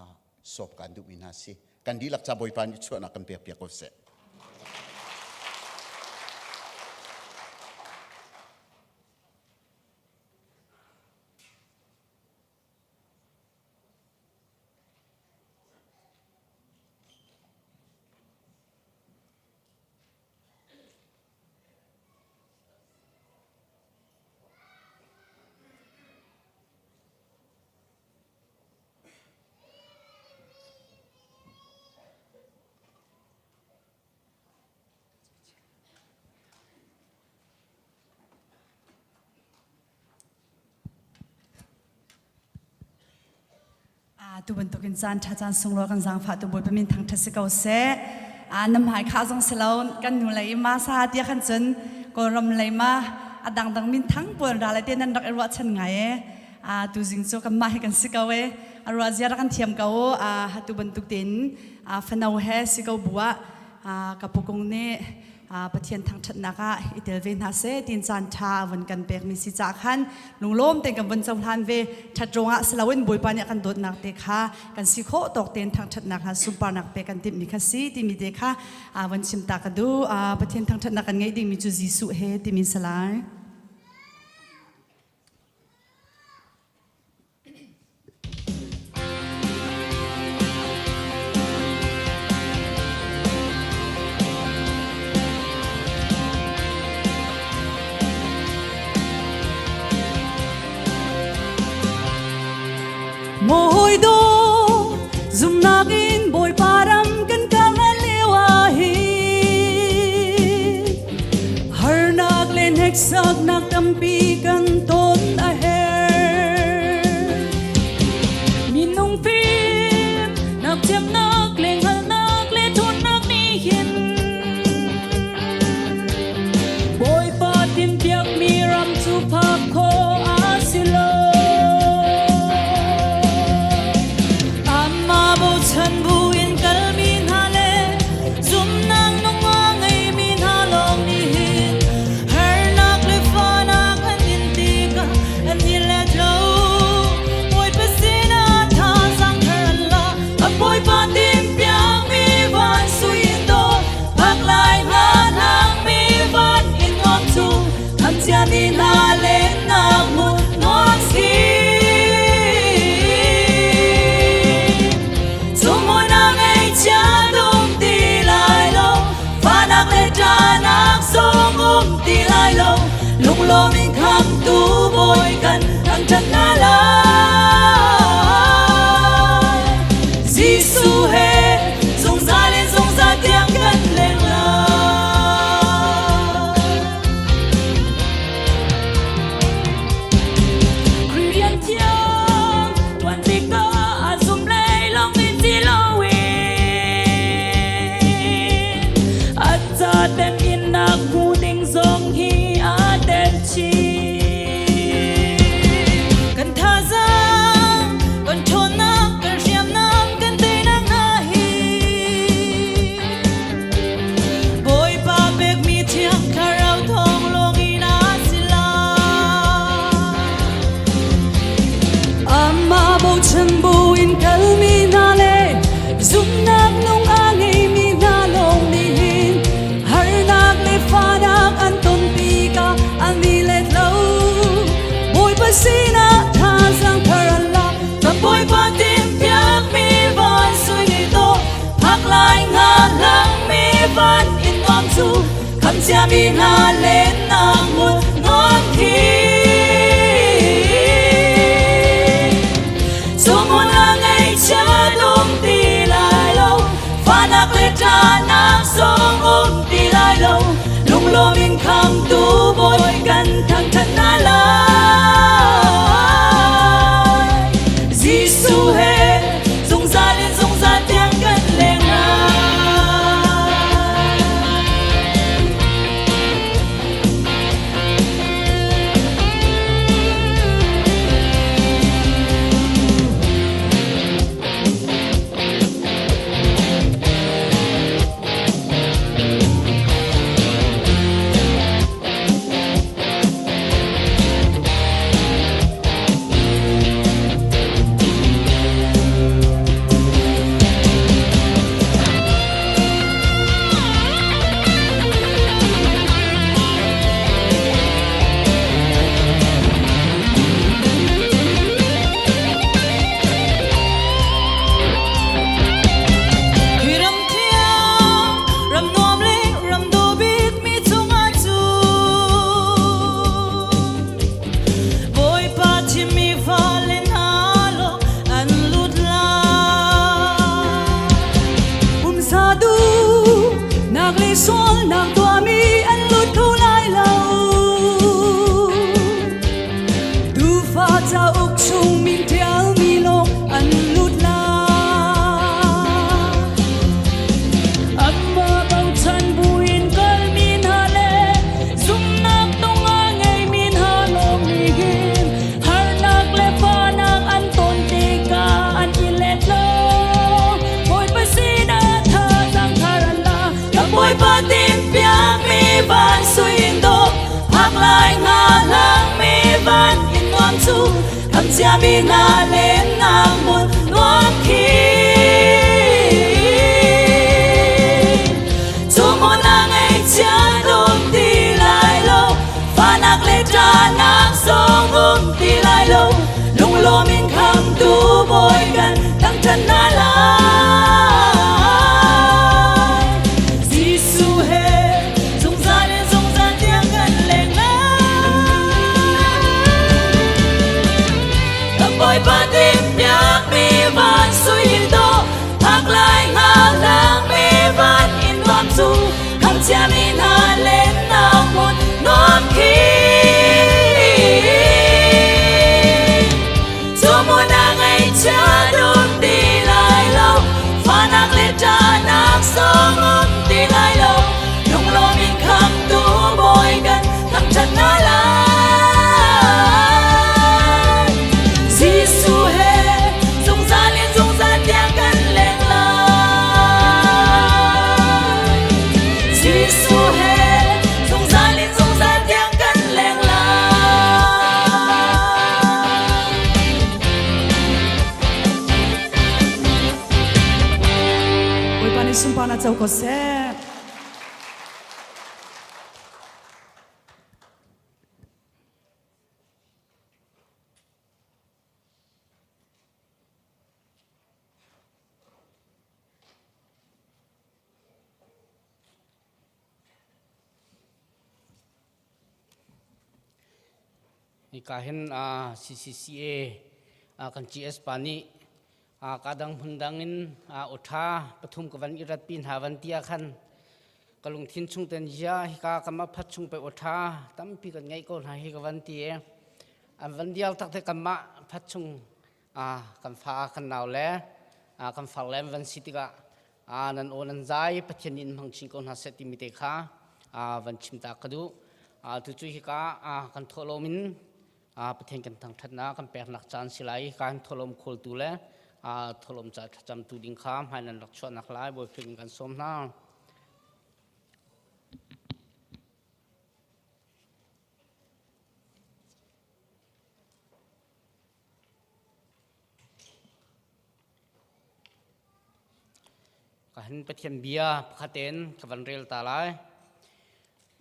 sawp kan duhmi hna si. Kan dihlak ca Bawipa nih chuahnak kan pek piak ko seh. Tu bantukin caan ṭha caan sunglawi kan zaangfah tu Bawipa min thangṭhat si ko seh. Nam hai kha zong si lo kan nu lei ma sa tia khan cun Kawlram lei ma a dangdang min thang pawl ra le te nan rak i ruahchan ngai e. Tu zing cu kanmah hi kan si ko e. A ruah zia rak kan thiam ko. Tu bantuk tein fano he si ko bu ah ka pukung nih Pathian thangṭhatnak ah i tel ve hna seh tiin caan ṭha a vun kan pekmi si caah khan lunglawm tein kan vun cohlan ve. Ṭhat ruangah si loin Bawipa nih a kan dawtnak te kha kan si khawh tawk tein thangṭhatnak hna sunparnak pek kan timhmi kha si timi te kha vun chim ta ka duh. Pathian thangṭhatnak kan ngeih dingmi cu Jesuh he timi si lai. Mawi do zumnak in Bawipa ram kan kal lio ah hin harnak le hneksaknak tampi kan ton a herh. Minung fim nak thiamnak le hngalhnak le ṭhawnnak nih hin Bawipa tinhpiakmi ram cu phak khawh a si lo. Amah bochan buin kalmi hna le zumnak nung a ngeimi hna lawng nih hin harnak le fahnak an in tikah an i let lo. Bawipa sinah thazaang thar an la, a Bawipa timhpiakmi van sui in dawt, phak lai hlanhangmi van in nuam cu khamcia ni hna lennak hmun nuam si. Chungmun a ngeichia dum ti lai lo, fahnak le ṭahnak zong um ti lai lo, lunglawm in khamtu Bawi kan thangṭhat hna lai. Jesuh he zungzal in zungzal tiang kan leng lai. Khrih rian thiang ṭuan tikah a zum lei lawng in si loin. Khamcia mi hna lennak hmun nuam khi. Cu hmun ah ngaihchia um ti lai lo, fahnak le ṭahnak zong um ti lai lo. Lunglawm in khamtu Bawi kan thangṭhat hna lai. Jesuh he zungzal in zungzal tiang kan leng lai. Hi ram thiang, ram nuam le ram dawh bik mi cungah cun Bawipa thimmi fale hna lawng an lut lai. Pumsa duhnak le sualnak tuahmi an lut kho lai lo. Tuufa cauk chung min ṭialmi lawng an lut lai. Anmah bochan buin kalmi hna le zumhnak tung a ngeimi hna lawng nih hin harnak le fahnak an ton tikah an i let lo. Bawipa sinah thazaang thar an la. Kan Bawipa timhpiakmi van sui in dawh, phak lai hnga hlangmi van in nuam cu khamciami hna lennak hmun nuam khi. Cu hmun ah ngaihchia um ti lai lo, fahnak le ṭahnak zong um ti lai lo. Lunglawm in khamtu Bawi kan thangṭhat hna lai. Jesuh he zungzal in zungzal tiang kan leng lai. Kan Bawipa timhpiakmi van sui in dawh, phak lai hngalhlangmi van in nuam cu khamciami hna lennak hmun nuam khi. Cu hmun ah ngaihchia um ti lai lo, fahnak le ṭahnak zong um ti lai lo. Lunglawm in khamtu Bawi kan thangṭhat hna lai. Jesuh he zungzal in zungzal tiang kan leng lai. Jesuh he zungzal in zungzal tiang kan leng lai. Bawipa nih sunparnak co ko seh. Hika hin CCCA kan GS pa nih kadang hmundang in awṭha pathum ka van i ratpi hna van ti ah khan ka lungthin chung ten ya hika kama phat chung pe awṭha tampi kan ngeih ko hna hi ka van ti i an van dial tak te kanmah phat chung kan fa kan nau le kan far le an van si tikah nan aw nan zai Pathian nih in hmang chin ko hna seh timi te kha van chim ta ka duh. Tucu hika kan thawhlawm in Pathian kan thangṭhatnak kan peknak caan si lai. Hika hin thawhlawm khawltu le thawhlawm ca thlacamtu ding kha hmai nan rak chuahnak lai Bawi Khrih in kan sawm hna. Ka hin Pathian bia pakhat in ka van rel ta lai.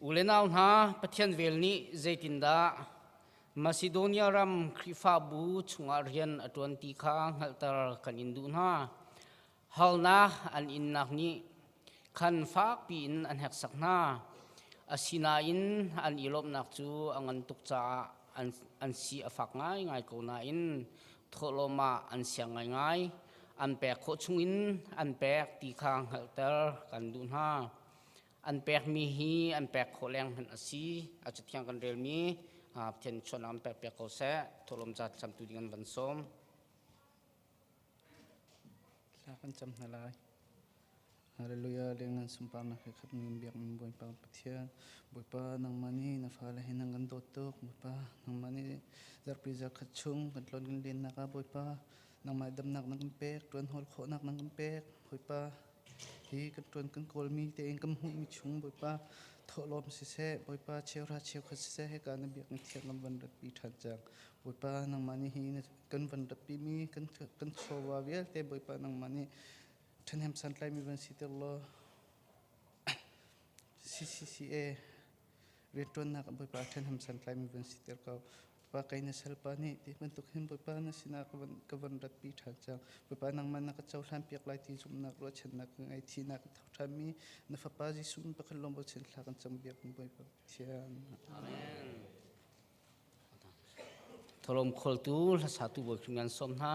U le nau hna, Pathian vel nih zeitindah Macedonia ram Khrihfabu chungah rian a ṭuan ti kha hngalhter kan in duh hna. Halnak an innak nih khan fakpi in an heksak hna. Asinain an i lawmhnak cu a ngan tuk caah an, an si a fak ngaingai ko nain thawhlawm ah an siang ngaingai. An pek khawh chungin an pek ti kha hngalhter kan duh hna. An pekmi hi an pek khawh leng hmanh a si. A cathiang kan relmi Pathian chuannak an pek piak ko seh. Thawhlawm ca thlacamtu ding an van sawm. Thla kan cam hna lai. Hallelujah lengan sunparnak he khat min biak min Bawipa Pathian Bawipa nangmah nih na fale he nang kan dawt tuk Bawipa nangmah nih zarhpi zarkhat chung kan tlon kan lennak ah Bawipa nangmah damnak na kan pek tuan hawl khawhnak na kan pek Bawipa hi kan tuan kan kawlmi tein kan hmuhmi chung Bawipa thawhlawm siseh Bawipa cheuhra cheukhat siseh hika na biakinn thiang kan van ratpi ṭhan cang Bawipa nangmah nih hi kan van ratpimi kan kan chawva vialte Bawipa nangmah nih ṭhahnem santlaimi van siter law CCCA rianṭuannak ah Bawipa ṭhahnem santlaimi van siter ko. Bawipa kei na salpa nih ti bantuk hin Bawipa na sinah ka van ka van ratpi ṭhan cang. Bawipa nangmah na ka cohlan piak lai ti zumhnak ruahchannak ka ngei thihnak ka tho ṭhanmi na fapa Jesuh min pakhat lawng bochan thla kan cam biak Bawipa Pathian. Amen. Tholom kholtu hlasatu Bawi Khrih an sawm hna.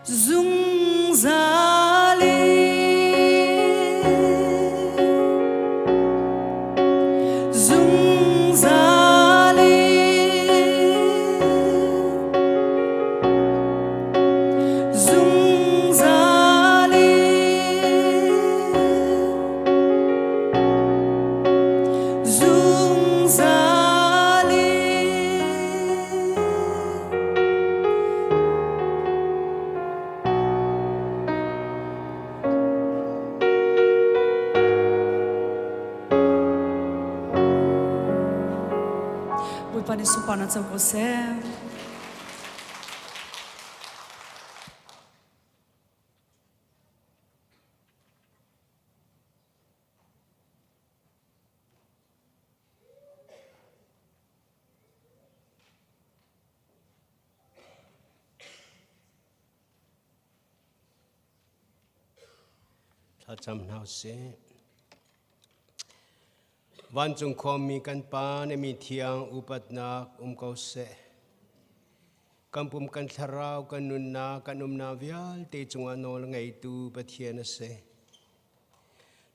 Zungzal in, zungzal in, zungzal in, zungzal in. Bawipa nih sunparnak co ko seh. Thlacam hna usih. Vancung khuami kan Pa na mi thiang upatnak um ko seh. Kan pum kan thlarau kan nunnak kan umnak vialte cungah nawl ngeitu Pathian a si.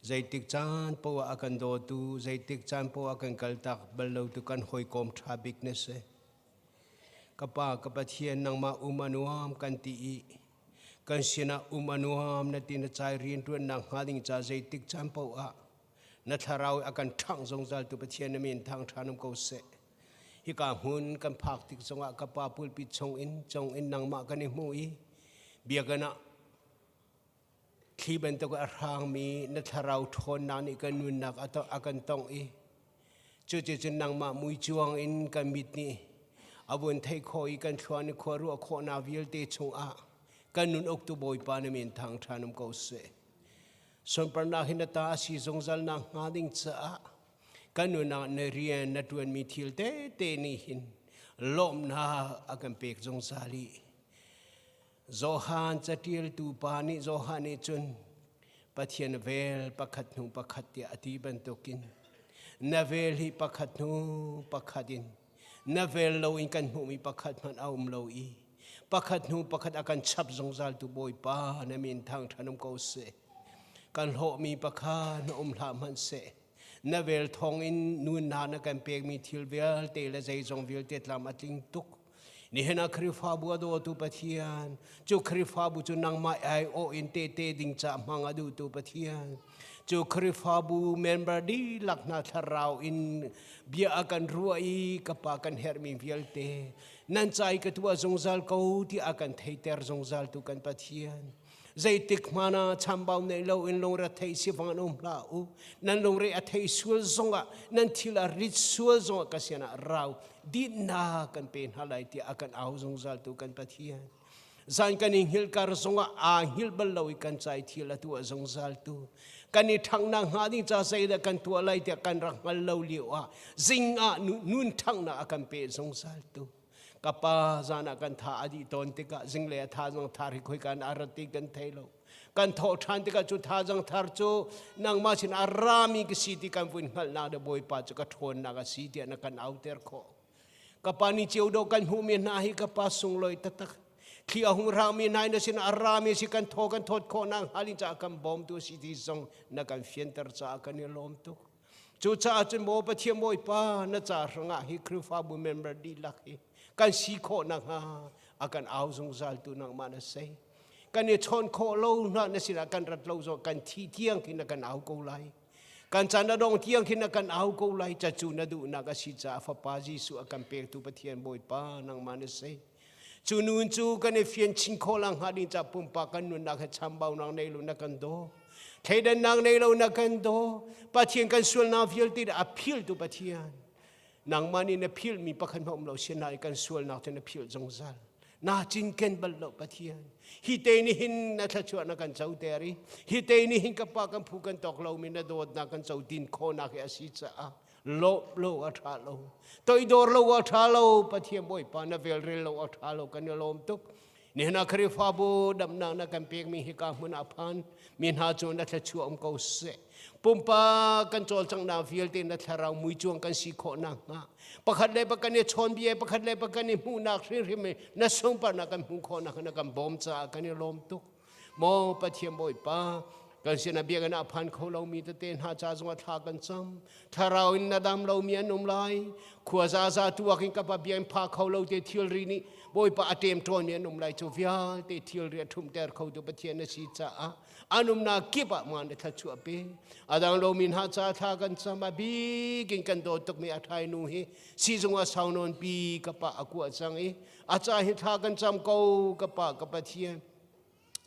Zeitik caan poah a kan dawtu, zeitik caan poah a kan kaltak bal lotu kan hawikom ṭha bik na si. Ka Pa, ka Pathian, nangmah um a nuam kan ti i kan sinah um a nuam na ti na cai rianṭuannak hnga ding ca zeitik caan paoh ah na thlarau a kan ṭhangh zungzal tu Pathian na min thang ṭhan um ko seh. Hika hmun kan phak tik zongah ka Pa pulpit chung in cung in nangmah kan i hmu i biakinn ah Thli bantuk a hrangmi na thlarau ṭhawnnak nih kan nunnak a kan tongh i cuticun nangmah muicuang in kan mit nih a vun theih khawh i kan thluan i khua ruah khawhnak vialte chungah kan nun uktu Bawipa na min thang ṭhan um ko seh. Sunparnak hi na ta a si zungzal nak hnga ding caah kan nunah na rian na ṭuanmi thil tete nih hin lawmhnak a kan pek zungzal i Johan caṭialtu pa nih Johan nih cun Pathian vel pakhat hnu pakhat tiah a ti bantukin na vel hi pakhat hnu pakhat in na vel loin kan hmuhmi pakhat hmanh a um lo i pakhat hnu pakhat a kan chap zungzal tu Bawipa na min thangṭhan um ko seh. Kan hlawhmi pakhat na um hlah hmanh seh. Na vel thawngin nunnak na kan pekmi thil vialte le zeizong vialte tlam a tling tuk. Nihin ah Khrihfabu a dawtu Pathian, cu Khrihfabu cu nangmah aiawh in tehte ding ca hmang a duhtu Pathian, cu Khrihfabu member dihlak hna thlarau in bia a kan ruah i ka pa kan herhmi vialte nan ca i ka tuah zungzal ko ti a kan theiter zungzal tu kan Pathian. Zeitik hmanh ah chambau nei lo in lungre thei sifang an um hlah u. Nan lungre a thei sual zongah, nan thil a rit sual zongah ka sinah rau dinnak kan pe hna lai tiah a kan au zungzal tu kan Pathian. Zan kan i hngilh kar zongah aa hngilh bal lo i kan cai thil a tuah zungzal tu. Kan i ṭhanghnak hnga ding ca zeidah kan tuah lai tiah kan rak hngal lo lio ah zing ah nun ṭhanghnak a kan pe zungzal tu. Ka pa zan ah kan tha a dih tawn tikah zinglei a tha zong thar hi khoi kan a rat ti kan thei lo. Kan thawh ṭhan tikah cu tha zong thar cu nangmah sin a rami ka si ti kan vun hngalhnak le Bawipa cu ka ṭhawnnak a si tiah na kan auter khawh. Ka pa ni ceu do kan hmuhmi hna hi ka pa sunglawi taktak. Thli a hung rangmi hna na sin a rami si kan thaw kan thawt khawh nak hnga ding caah kan bawmtu si ti zong na kan fianter caah kan i lawm tuk. Cucaah cun maw Pathian Bawipa na ca hrangah hi Khrihfabu member dihlak hi kan si khawh nakhnga a kan au zungzal tu nangmah na si. Kan i chawn khawh lo hna na sinah kan rat lo zong kan thi tiang khin na kan au ko lai. Kan caan a dong tiang khin na kan au ko lai. Cacu na duhnak a si caah Fapa Jesuh a kan pektu Pathian Bawipa nangmah na si. Cu nun cu kan i fian chin khawh la hnga ding ca pumpak kan nunnak he chambaunak nei lo na kan daw. Thleidannak nei lo na kan daw. Pathian kan sualnak vialte a philtu Pathian. Nangmah nih na philmi pakhat hmanh um lo sinain kan sualnak cu na philh zungzal. Na cinken bal lo Pathian. Hi te nih hin na thluachuah na kan co ter i hi te nih hin ka pa kan phu kan tawk lomi na dawtnak kan co din khawhnak hi a si caah lawmh lo a ṭha lo toidor lo a ṭha lo Pathian Bawipa na velrel lo a ṭha lo kan i lawm tuk. Nihin ah Khrihfabu damnak na kan pekmi hika hmun ah phan mi hna cu na thluachuah um ko seh. Pumpak kan cawlcanghnak vialte na thlarau muicuang kan si khawh nakhnga pakhat le pakhat i chawnbia pakhat le pakhat i hmuhnak hrimhrim i na sunparnak kan hmuh khawh nakhnga na kan bawm caah kan i lawm tuk. Maw Pathian Bawipa, kan sinah biakinn ah phan kho lomi tete hna ca zongah thla kan cam. Thlarau in na dam lomi an um lai. Khua zaza tuak in ka pa biakinn pha kho lo te thilri nih Bawipa a ṭem ṭawnmi an um lai. Cu vialte thilri a ṭhumter khotu Pathian na si caah an umnak kip ah ma na thluachuah pe. A dang lomi hna ca thla kan cam. A bik in kan dawt tukmi a ṭhai nu hi siizung ah sau nawn pi ka pa a kuah cang i a ca hi thla kan cam ko ka pa ka Pathian.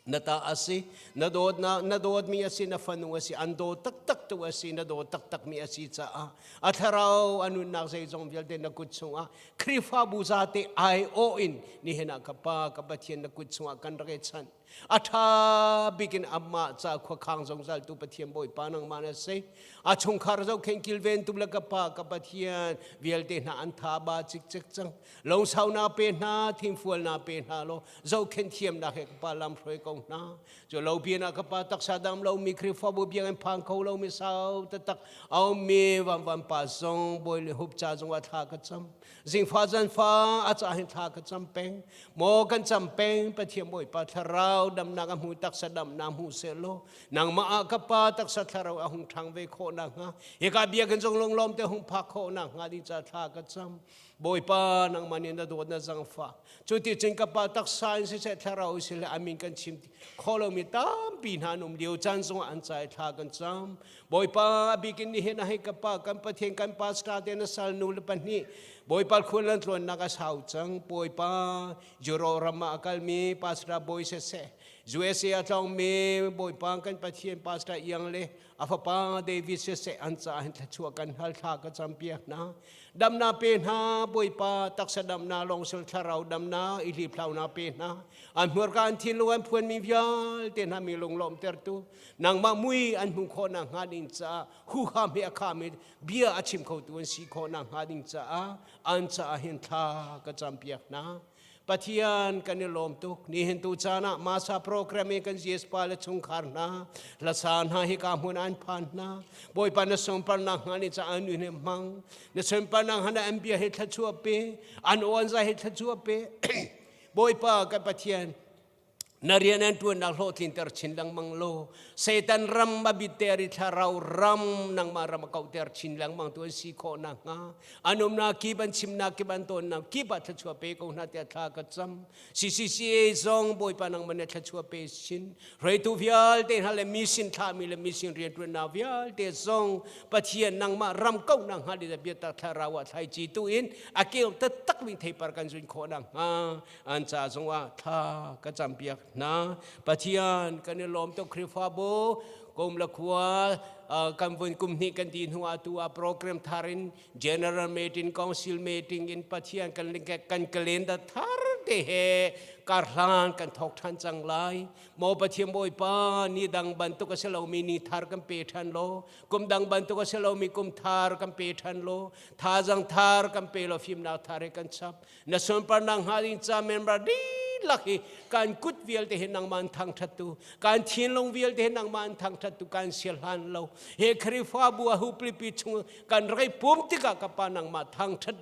Na ta a si, na dawtnak na dawtmi a si, na fanu a si, an daw taktak tu a si, na daw taktakmi a si caah a thlarau a nunnak zeizong vialte na kut chungah Khrihfabu zate aiawh in nihin ah ka Pa ka Pathian na kut chungah kan rak i chanh. A ṭha bik in amah ca khuakhang zungzal tu Pathian Bawipa nangmah na si. A chungkhar zohkhenh kilventu le ka Pa ka Pathian vialte hna an tha ba cikcek cang. Lungsau na pe hna, thingfual na pe hna law zohkhenh thiamnak he ka pa lam hruai ko hna. Cu lo pin ah ka pa taksa dam lomi Khrihfabu biakinn phan kho lomi sau taktak a ummi vanvan pa zong bawi le hup ca zong ah thla ka cam. Zingfa zanfa a ca hin thla ka cam peng. Maw kan cam peng Pathian Bawipa thlarau damnak a hmu taksa damnak hmu seh law nangmah ah ka pa taksa thlarau a hung ṭhang ve khawh nakhnga hika biakinn zong lunglawm te hung phak khawh nakhnga ding ca thla ka cam. Bawipa nangmah nih na dawt na zangfah. Cu ti cun ka pa taksa in siseh thlarau siseh amin kan chim khawh lomi tampi hna an um lio caan zongah an ca i thla kan cam. Bawipa a bikin nihin ah hei ka pa kan Pathian kan pastor te na sal nu le pahnih Bawipa khual an tluannak a sau cang. Bawipa Juro ram ah a kalmi pastor bawi siseh USA a tlawngmi Bawipa kan Pathian pastor Iang le a fapa David siseh an caah hin thluachuah kan hal thla ka campiak hna. Damnak pe hna Bawipa taksa damnak lawngsul thlarau damnak i hliphlaunak pe hna. An hmurka an thinlung an phuanmi vialte hna mi lunglawmhtertu nangmah mui an hmuh khawh nakhnga ding caah huham he a khami bia a chim khotu an si khawh nakhnga ding caah an caah hin thla ka campiak hna. Pathian kan i lawm tuk. Nihin tu caan ah Masa program i kan GS pa le chungkhar hna, hlasa hna hi ka hmun an phan hna. Bawipa na sunparnak hna ni caah nu nih hmang. Na sunparnak hna an bia hi thluachuah pe, an aw an zai hi thluachuah pe. Bawipa kan Pathian, na rian an ṭuannak hlawhtlinter chin lengmang law Satan ram a bitter i thlarau ram nangmah ram a kauhter chin lengmang tu an si khawh nakhnga an umnak kip an chimnak kip an tawnnak kip ah thluachuah pe ko hna tiah thla ka cam CCCA zong Bawipa nangmah nih thluachuah pe sin hruaitu vialte hna le mission thlahmi le mission rianṭuannak vialte zong Pathian nangmah ram kauhnak hnga le biatak thlarau ah thlaici tu in a keu taktak mi theipar kan zun khawh nakhnga an ca zongah thla ka campiak hna. Pathian kan i lawm tuk Khrihfabu kum le khua kan vun kum hnih kan ti hnu ah tu ah program thar in general meeting council meeting in Pathian kan kan calendar thar te he karhlan kan thok than cang lai maw Pathian Bawipa ni dang bantuk a si lomi ni thar kan pe than law kum dang bantuk a si lomi kum thar kan pe than law thazang thar kan pe law fimnak thar he kan chap Na sunparnak hnga ding ca member dihlak hi kan kut vialte hi nangmah an thangṭhattu, kan thinlung vialte hi nangmah an thangṭhattu kan sial hlan lo. Hi Khrihfabu a huplipi chung kan rak i pum tikah ka pa nangmah thangṭhat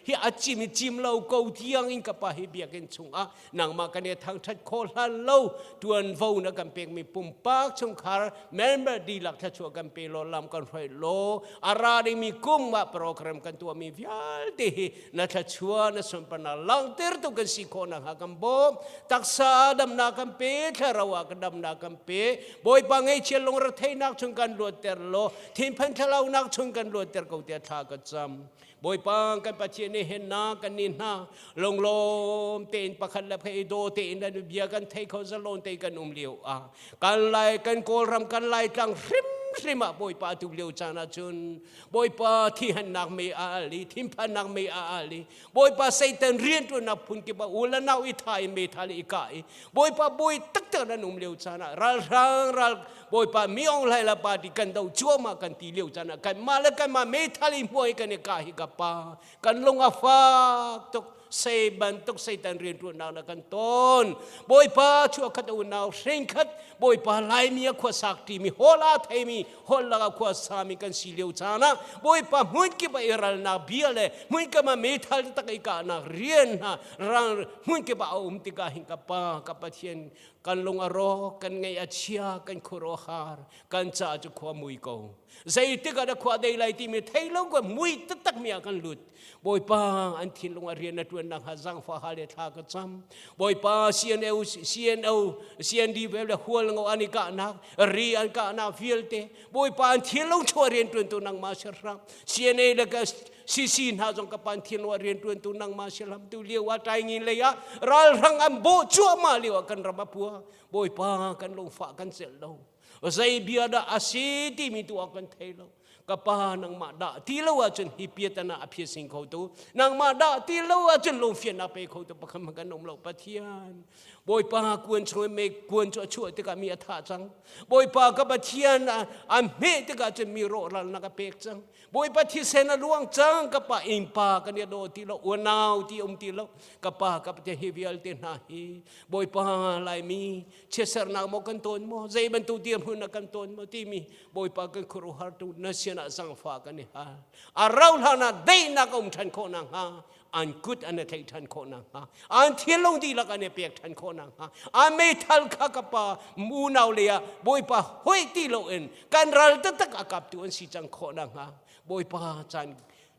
hi a cim i cim lo ko tiang in ka pa hi biakinn chungah nangmah kan i thangṭhat khawh hlan lo tuanvo na kan pekmi pumpak chungkhar member dihlak thluachuah kan pe law lam kan hruai law a ra dingmi kum ah program kan tuahmi vialte hi na thluachuah na sunparnak langhtertu kan si khawh nakhnga kan bawm taksa damnak kan pe thlarau ah damnak kan pe bawipa ngaihchia lungretheihnak chung kan luatter law thinphan thlalaunak chung kan luatter ko tiah thla ka cam bawipa kan pathian nih hin na kan ni hna lunglawm tein pakhat le phei daw tein an bia kan thei kho zalon te kan um lio ah kan lai kan kawlram kan lai tlang hrim hrim ah bawipa tu lio caan ah cun Bawipa thihannak mei a al i thinphannak mei a al i Bawipa Satan rianṭuannak phun kip ah u le nau i tha i meithal i kah i Bawipa bawi taktak nan um lio caan ah ralhrang ral Bawipa mi ong hlai la party kan do cuahmah kan ti lio caan ah kanmah le kanmah meithal i hmuai kan i kah hi ka pa kan lung a fak tuk. Sei bantuk Satan rianṭuannak na kan ton. Bawipa chuahkhat unau hrenkhat Bawipa Laimi a khuasak ṭimi hawl aa theimi hawl lakah khua sami kan si lio caan ah Bawipa hmunkip ah i ralnak bia le hmunkip ah meithal tak i kahnak rian hna rang hmunkip ah a um tikah hin ka Pa ka Pathian kan lung a rawk kan ngaih a chia kan khur a har kan ca cu khua mui ko zeitik ah dah khua dei lai timi thei lo ko mui taktak mi ah kan lut Bawipa an thinlung a rian a ṭuannak hnga zaangfah hal le thla ka cam. Bawipa CNO, CNO, CND le hualngo an i kahnak, ri an kahnak vialte, Bawipa an thinlung chuah rian ṭuantu nangmah si hram. CNA le ka CC hna zong ka pan thinlung a rian ṭuantu nangmah si hram. Tu lio ah taingin lei ah ralhrang an bawh cuahmah lio ah kan ram a pua. Bawipa kan lungfah kan celh lo. Zei bia dah a si timi tu ah kan thei lo. Ka pa nangmah dah ti lo ahcun hi piatana a phiasing kho tu nangmah dah ti lo ahcun lungfiannak pe kho tu pakhat hmanh kan um lo Pathian Bawipa kuan chung in me kuan cu a chuah tikah mi a thah cang Bawipa ka Pathian a hmeh tikah cun mi rawhralnak a pek cang Bawipa thisen a luang cang ka pa innpa kan i daw ti lo unau ti um ti lo ka pa ka Pathian hi vialte hna hi Bawipa Laimi chiatsernak maw kan tawn maw zei bantuk dirhmun na kan tawn maw timi Bawipa kan khuaruahhar tu na sinah zangfa kan i hal a rau hlan ah daihnak a um ṭhan khawh nakhnga an kut an i tlaih ṭhan khawh nakhnga an thinlung dihlak an i pek ṭhan khawh nakhnga an meithal kha ka pa unau lei ah Bawipa hoih ti loin kan ral taktak a kaptu an si cang khawh nakhnga Bawipa caan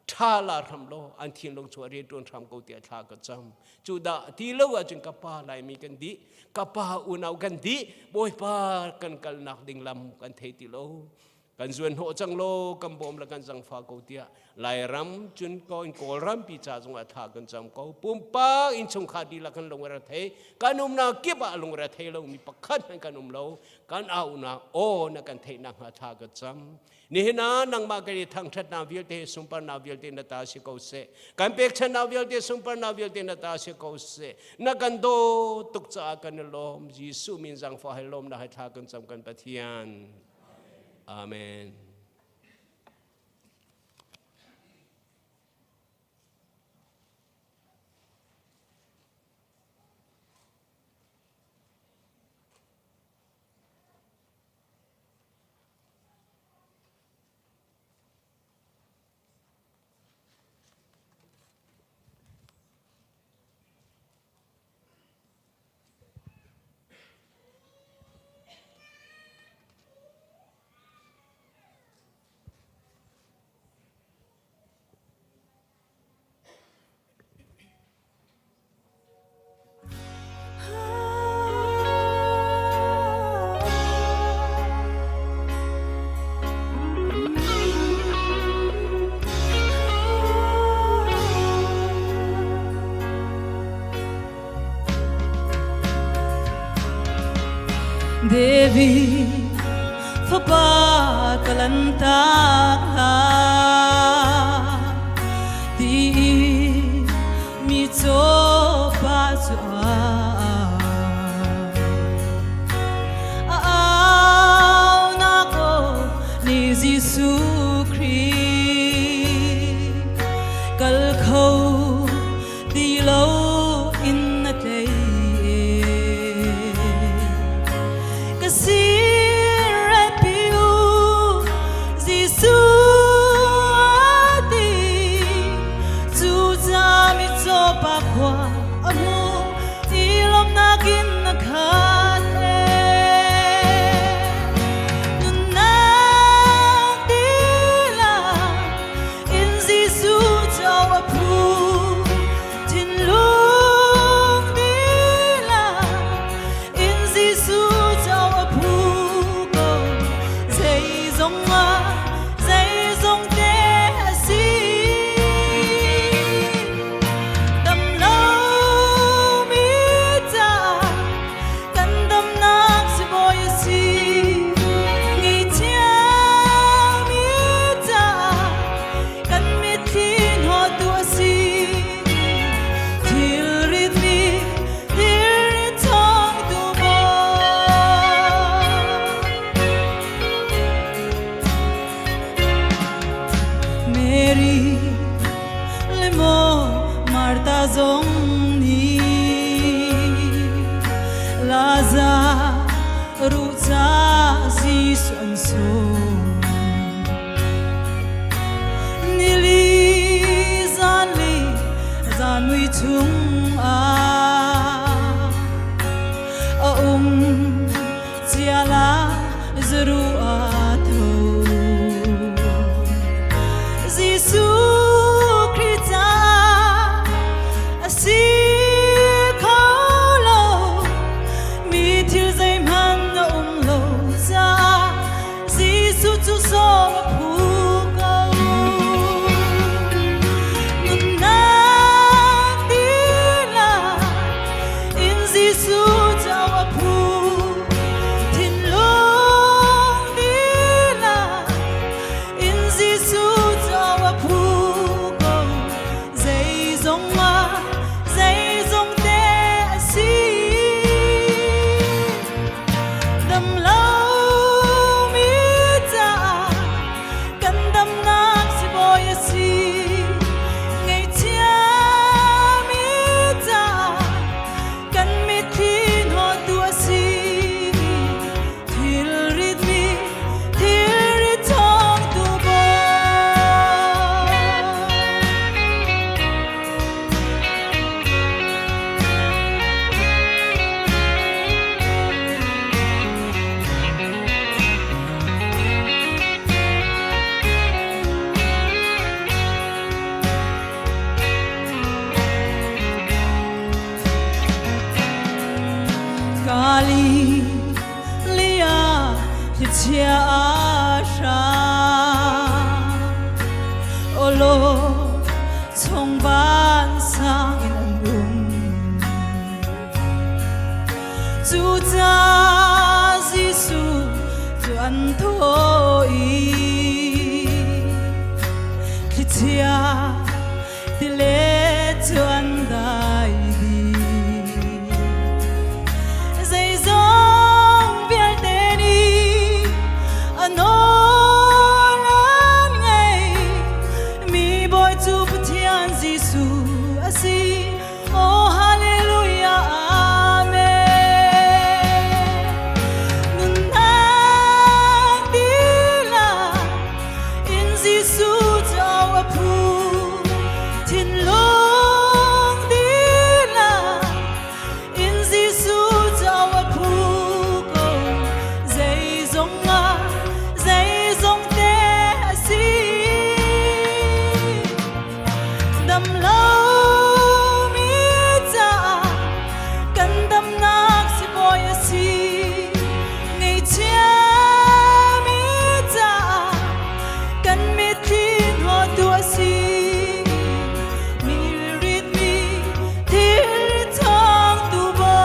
ṭha la hram law an thinlung cu a rianṭuan hram ko tiah thla ka cam cu dah ti lo ahcun ka pa Laimi kan dih ka pa unau kan dih Bawipa kan kalnak ding lam kan thei ti lo kan zuan hnawh cang law kan bawm le kan zangfa ko tiah Lairam cun ko in Kawlram pi ca zongah thla kan cam ko pumpak innchungkhar dihlak kan lung a thei kan umnak kip ah lung a thei lo mi pakhat hmanh kan um lo kan aunak aw na kan theih nakhnga thla ka cam Nihin ah nangmah kan i thangṭhatnak vialte sunparnak vialte na ta si ko seh. Kan pekchanhnak vialte sunparnak vialte na ta si ko seh. Na kan dawt tuk caah kan i lawm. Jesuh min zaangfah he lawmnak he thla kan cam kan Pathian. Amen. Devi fapa kalantak la ti mi caw pa cu a au nak aw ni Jesuh Khrih kal kho ti lo in na tlei ka sin rat pi u Jesuh. Lazaruh ca Jesuh an sawm. Nili zanli zan mui chung ah a um cia Lazaruh a tho. Jesuh Khrih caah a si kho lo mi thil zeihmanh a um lo caah Jesuh cu sawm a phu ko. Nunnak dihlak in Jesuh caah a phu. Thinlung dihlak in Jesuh caah a phu ko. Zeizong ah zeizong te a si. Dam lomi caah kan damnak sibawi a si. Ngaihchiami caah kan mitthli hnawhtu a si. Thilritmi thilrit chawngtu bawi. Galilee thlichia a hrang. Awlok chong vansang in an um. Cucaah Jesuh cu an thawh i thlichia tilet cu an dai dih. Zeizong vialte nih a nawl an ngei. Mi bawi cu Pathian Jesuh a si. Oh hallelujah amen. Nunnak dihlak in Jesuh caah a phu. Thinlung dihlak in Jesuh caah a phu ko. Zeizong ah zeizong te a si. Dam lomi caah kan damnak sibawi a si. Ngaihchiami caah kan mitthli hnawhtu a si. Mi ritmi thilri chawngtu bawi.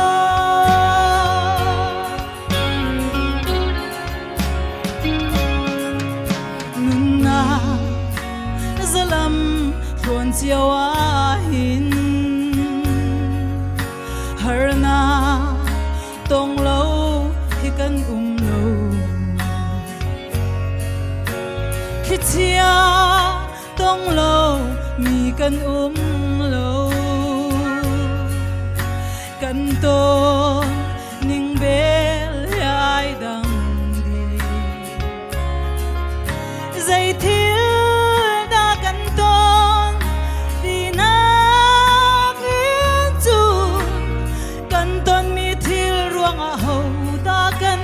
Nunnak zalam tluan cio ah hin harnak tong lo hi kan um lo. Thlichia tong lo mi kan um lo. Kan ton ning bel he ai dang dih. Zei thil dah kan ton tinak in cun kan tonmi thil ruangah ho dah kan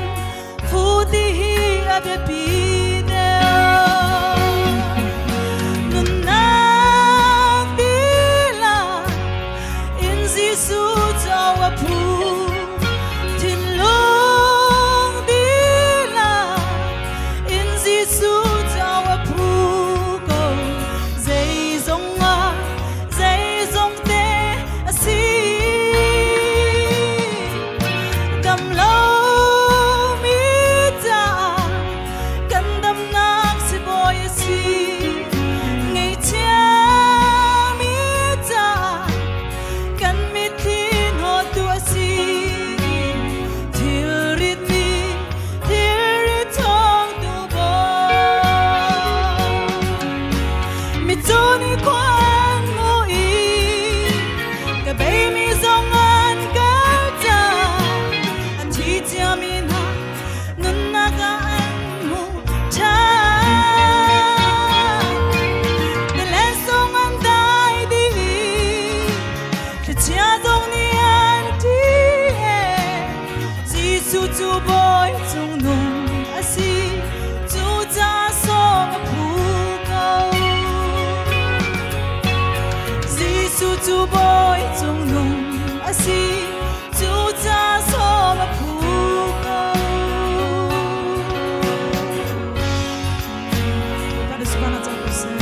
phu ti hi a biapi deuh. Nunnak dihlak in Jesuh caah a phu. Thinlung dihlak in Jesuh caah a phu ko. Zeizong ah zeizong te a si. Dam lomi caah kan damnak sibawi a si. Ngaihchiami caah kan mitthli hnawhtu a si. Thilritmi thilrit chawngtu bawi. Mitcaw nih khua an hmu i ka beimi zong an kal cang. An thi cu bawi cungnung a si, cucaah sawm a phu ko. Jesuh cu bawi cungnung a si, cucaah sawm a phu ko. Bawipa na sunparnak cang ko seh.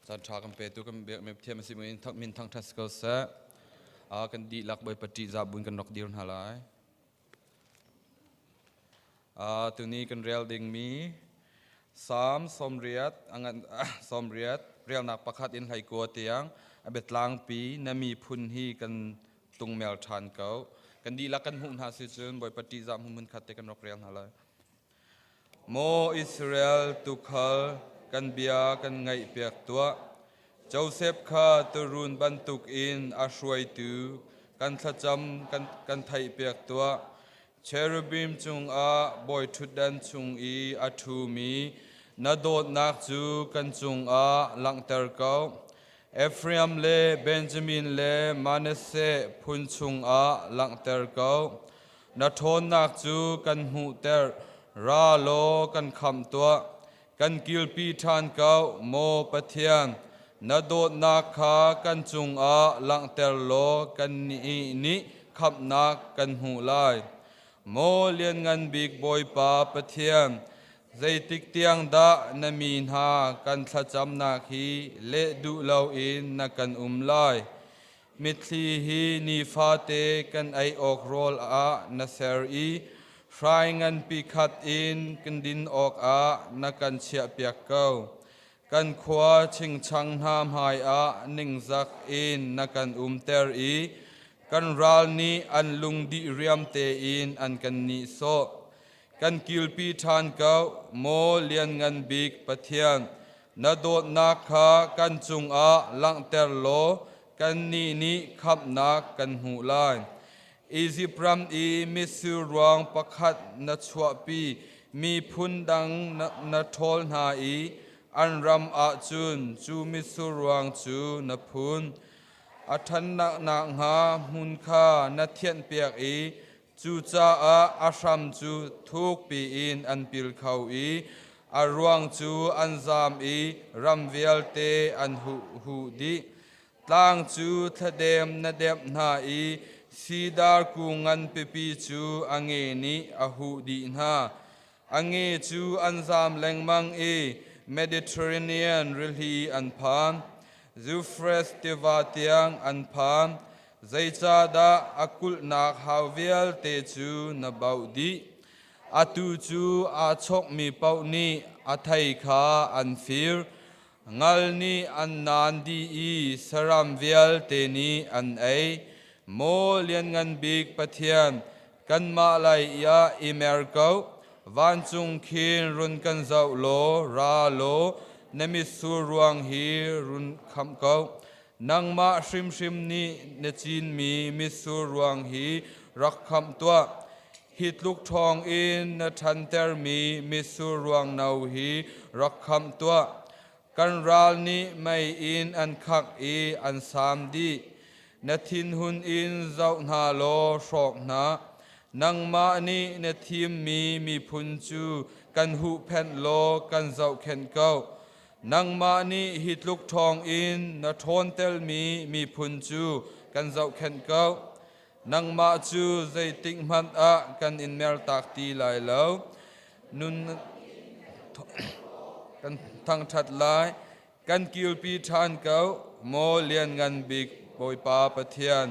Caan ṭha kan petu kan biakmi Pathian a si in min thangṭhat si ko seh. Kan dihlak Bawipa ṭihzah buin kan rak dir hna lai. Tuni kan rel dingmi Psalm 90 sawmriat relnak pakhat in 19 tiang a biatlangpi na miphun hi kan. tungmel ṭhan ko. Kan dihlak kan hmuh hna si cun Bawipa ṭihzah hmun khat te kan rak rel hna lai. Maw Israel tuukhal, kan bia kan ngaihpiak tuah. Josef kha tuurun bantukin a hruaitu kan thlacam kan theihpiak tuah. Cherubim cungah bawiṭhutdan chung i a ṭhumi na dawtnak cu kan cungah langhter ko. Efraim le Benjamin le Manasseh phun chungah langhter ko. Na ṭhawnnak cu kan hmuhter, ra law kan khamh tuah. Kan kilpi ṭhan ko, maw Pathian. Na dawtnak kha kan cungah langhter law kannih nih khamhnak kan hmuh lai. Maw Lianngan Bik Bawipa Pathian, zeitik tiang dah na mi hna kan thlacamnak hi leh duh loin na kan um lai? Mitthli hi nifate kan ei awk rawl ah na ser i hrai nganpi khat in kan din awkah na kan chiahpiak ko. Kan khua chingchang hna hmaiah ningzak in na kan umter i kan ral nih an lung dih riam tein an kan nihsawh. Kan kilpi ṭhan ko, maw Lianngan Bik Pathian. Na dawtnak kha kan cungah langhter law kannih nih khamhnak kan hmuh lai. Izipt ram i mitsur ruang pakhat na chuahpi miphun dang na ṭhawl hna i an ram ah cun cu mitsur ruang cu na phun. A ṭhannak nakhnga hmun kha na thianhpiak i Cucaah a hram cu thuk piin an pil kho i a ruang cu an zaam i ram vialte an huh dih. Tlang cu thladem na demh hna i sidar kung ngan pipi cu a nge nih a huh dih hna. A nge cu an zaam lengmang i Mediterranean rili an phan. Euphrates tiva tiang an phan. Zeicahdah a kulhnak hau vialte cu na bauh dih? Atu cu aa chawkmi paoh nih a thei kha an fir. Ngal nih an naan dih i saram vialte nih an ei. Maw Lianngan Bik Pathian, kanmah lei ah i mer ko. Vancung khin run kan zoh law ra law na mitsur ruang hi run khamh ko. Nangmah hrimhrim nih na cinmi mitsur ruang hi rak khamh tuah. Hi tluk ṭhawng in na ṭhantermi mitsur ruang no hi rak khamh tuah. Kan ral nih mei in an khangh i an saam dih. Na thinhun in zoh hna law hrawk hna. Nangmah nih na thimmi miphun cu kan huhphenh law kan zohkhenh ko. Nangmah nih hi tluk ṭhawng in na ṭhawntelmi miphun cu kan zohkhenh ko. Nangmah cu zeitik hmanh ah kan in mertak ti lai lo. Nun kan thangṭhat lai, kan kilpi ṭhan ko, maw Lianngan Bik Bawipa Pathian.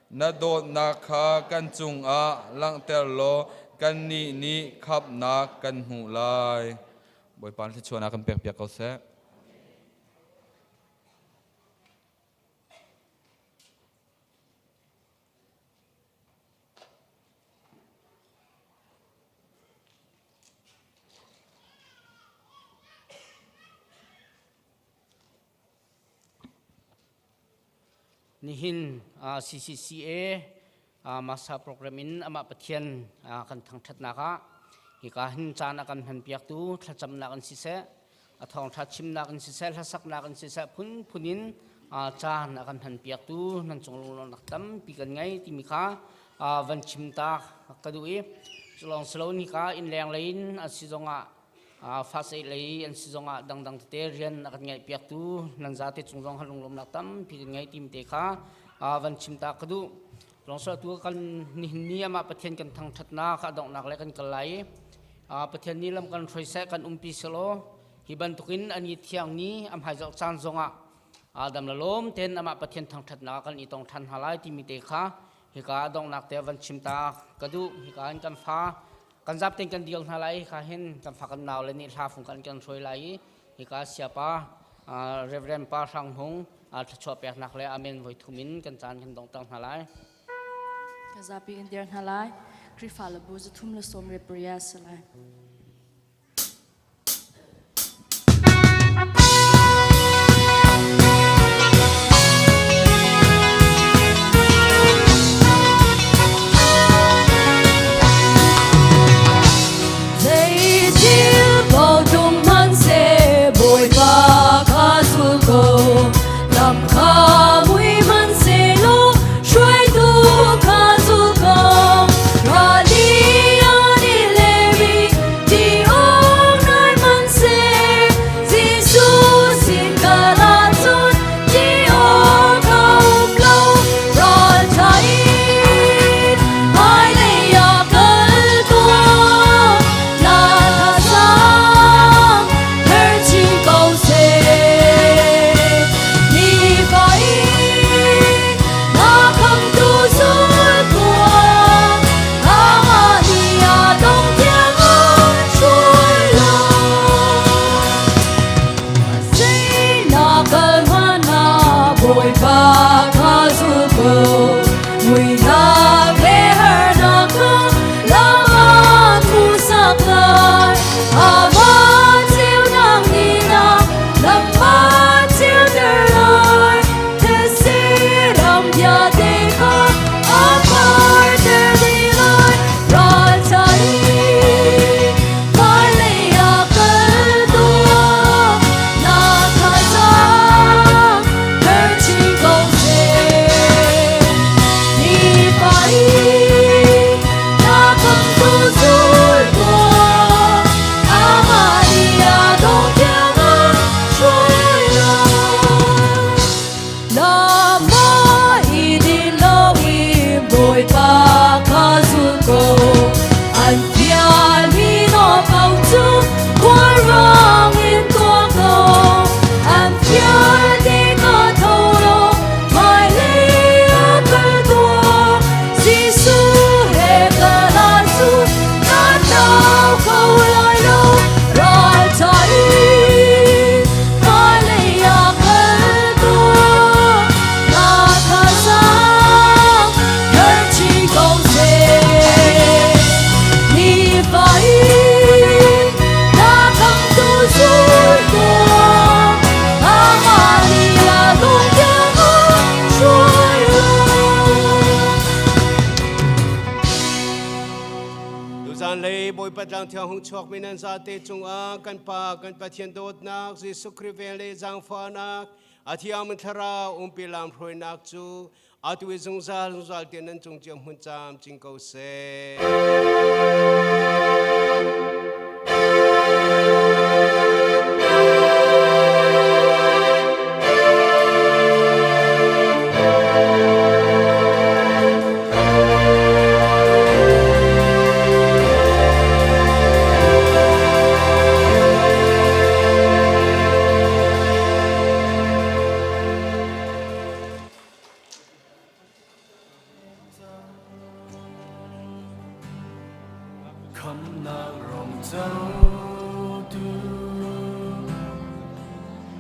Na dawtnak kha kan cungah langhter law kannih nih khamhnak kan hmuh lai. Bawipa thluachuahnak kan pekpiak ko seh. Nihin CCCA Masa program in amah Pathian kan thangṭhatnak ah hika hin caan a kan hmanpiaktu thlacamnak in siseh, a thawngṭha chimnak in siseh, hlasaknak in siseh phunphun in caan a kan hmanpiaktu nan cung lunglawmhnak tampi kan ngei timi kha van chim ta ka duh i culawng silo hika innleng lei in a si zongah Fast aid lei an si zongah dangdang tete rian a kan ngaihpiaktu nan zate cung zong lunglawmnak tampi kan ngei tim te kha van chim ta ka duh. Lawngsual tu kan nihin ni amah Pathian kan thangṭhatnak a donghnak le kan kal lai i Pathian nih lam kan hruai seh kan umpi selaw hi bantukin ani thiang ni am hai zoh caan zongah dam la lawm ten amah Pathian thangṭhatnak kan i tong ṭhan hna lai timi te kha hika donghnak te van chim ta ka duh. Hika in kan fa kan zap ten kan dil hna lai ka hin kan fa kan nau le nih hla fung kan kan hruai lai i hika siapa Reverend Pa Hrang Hmung thluachuah peknak le amen voi thum in kan caan kan dong tang hna lai. Ka zapi in dir hna lai. Khrihfa le bu 318 si lai. Tlang thiang hung chuak mi nan zate cungah kan Pa kan Pathian dawtnak Jesuh Khrih vel le zaangfahnak a thiang min thlarau umpi lam hruainak cu atu i zungzal zungzal te nan cung cio hmun cam cing ko seh. Khamnak rong cang.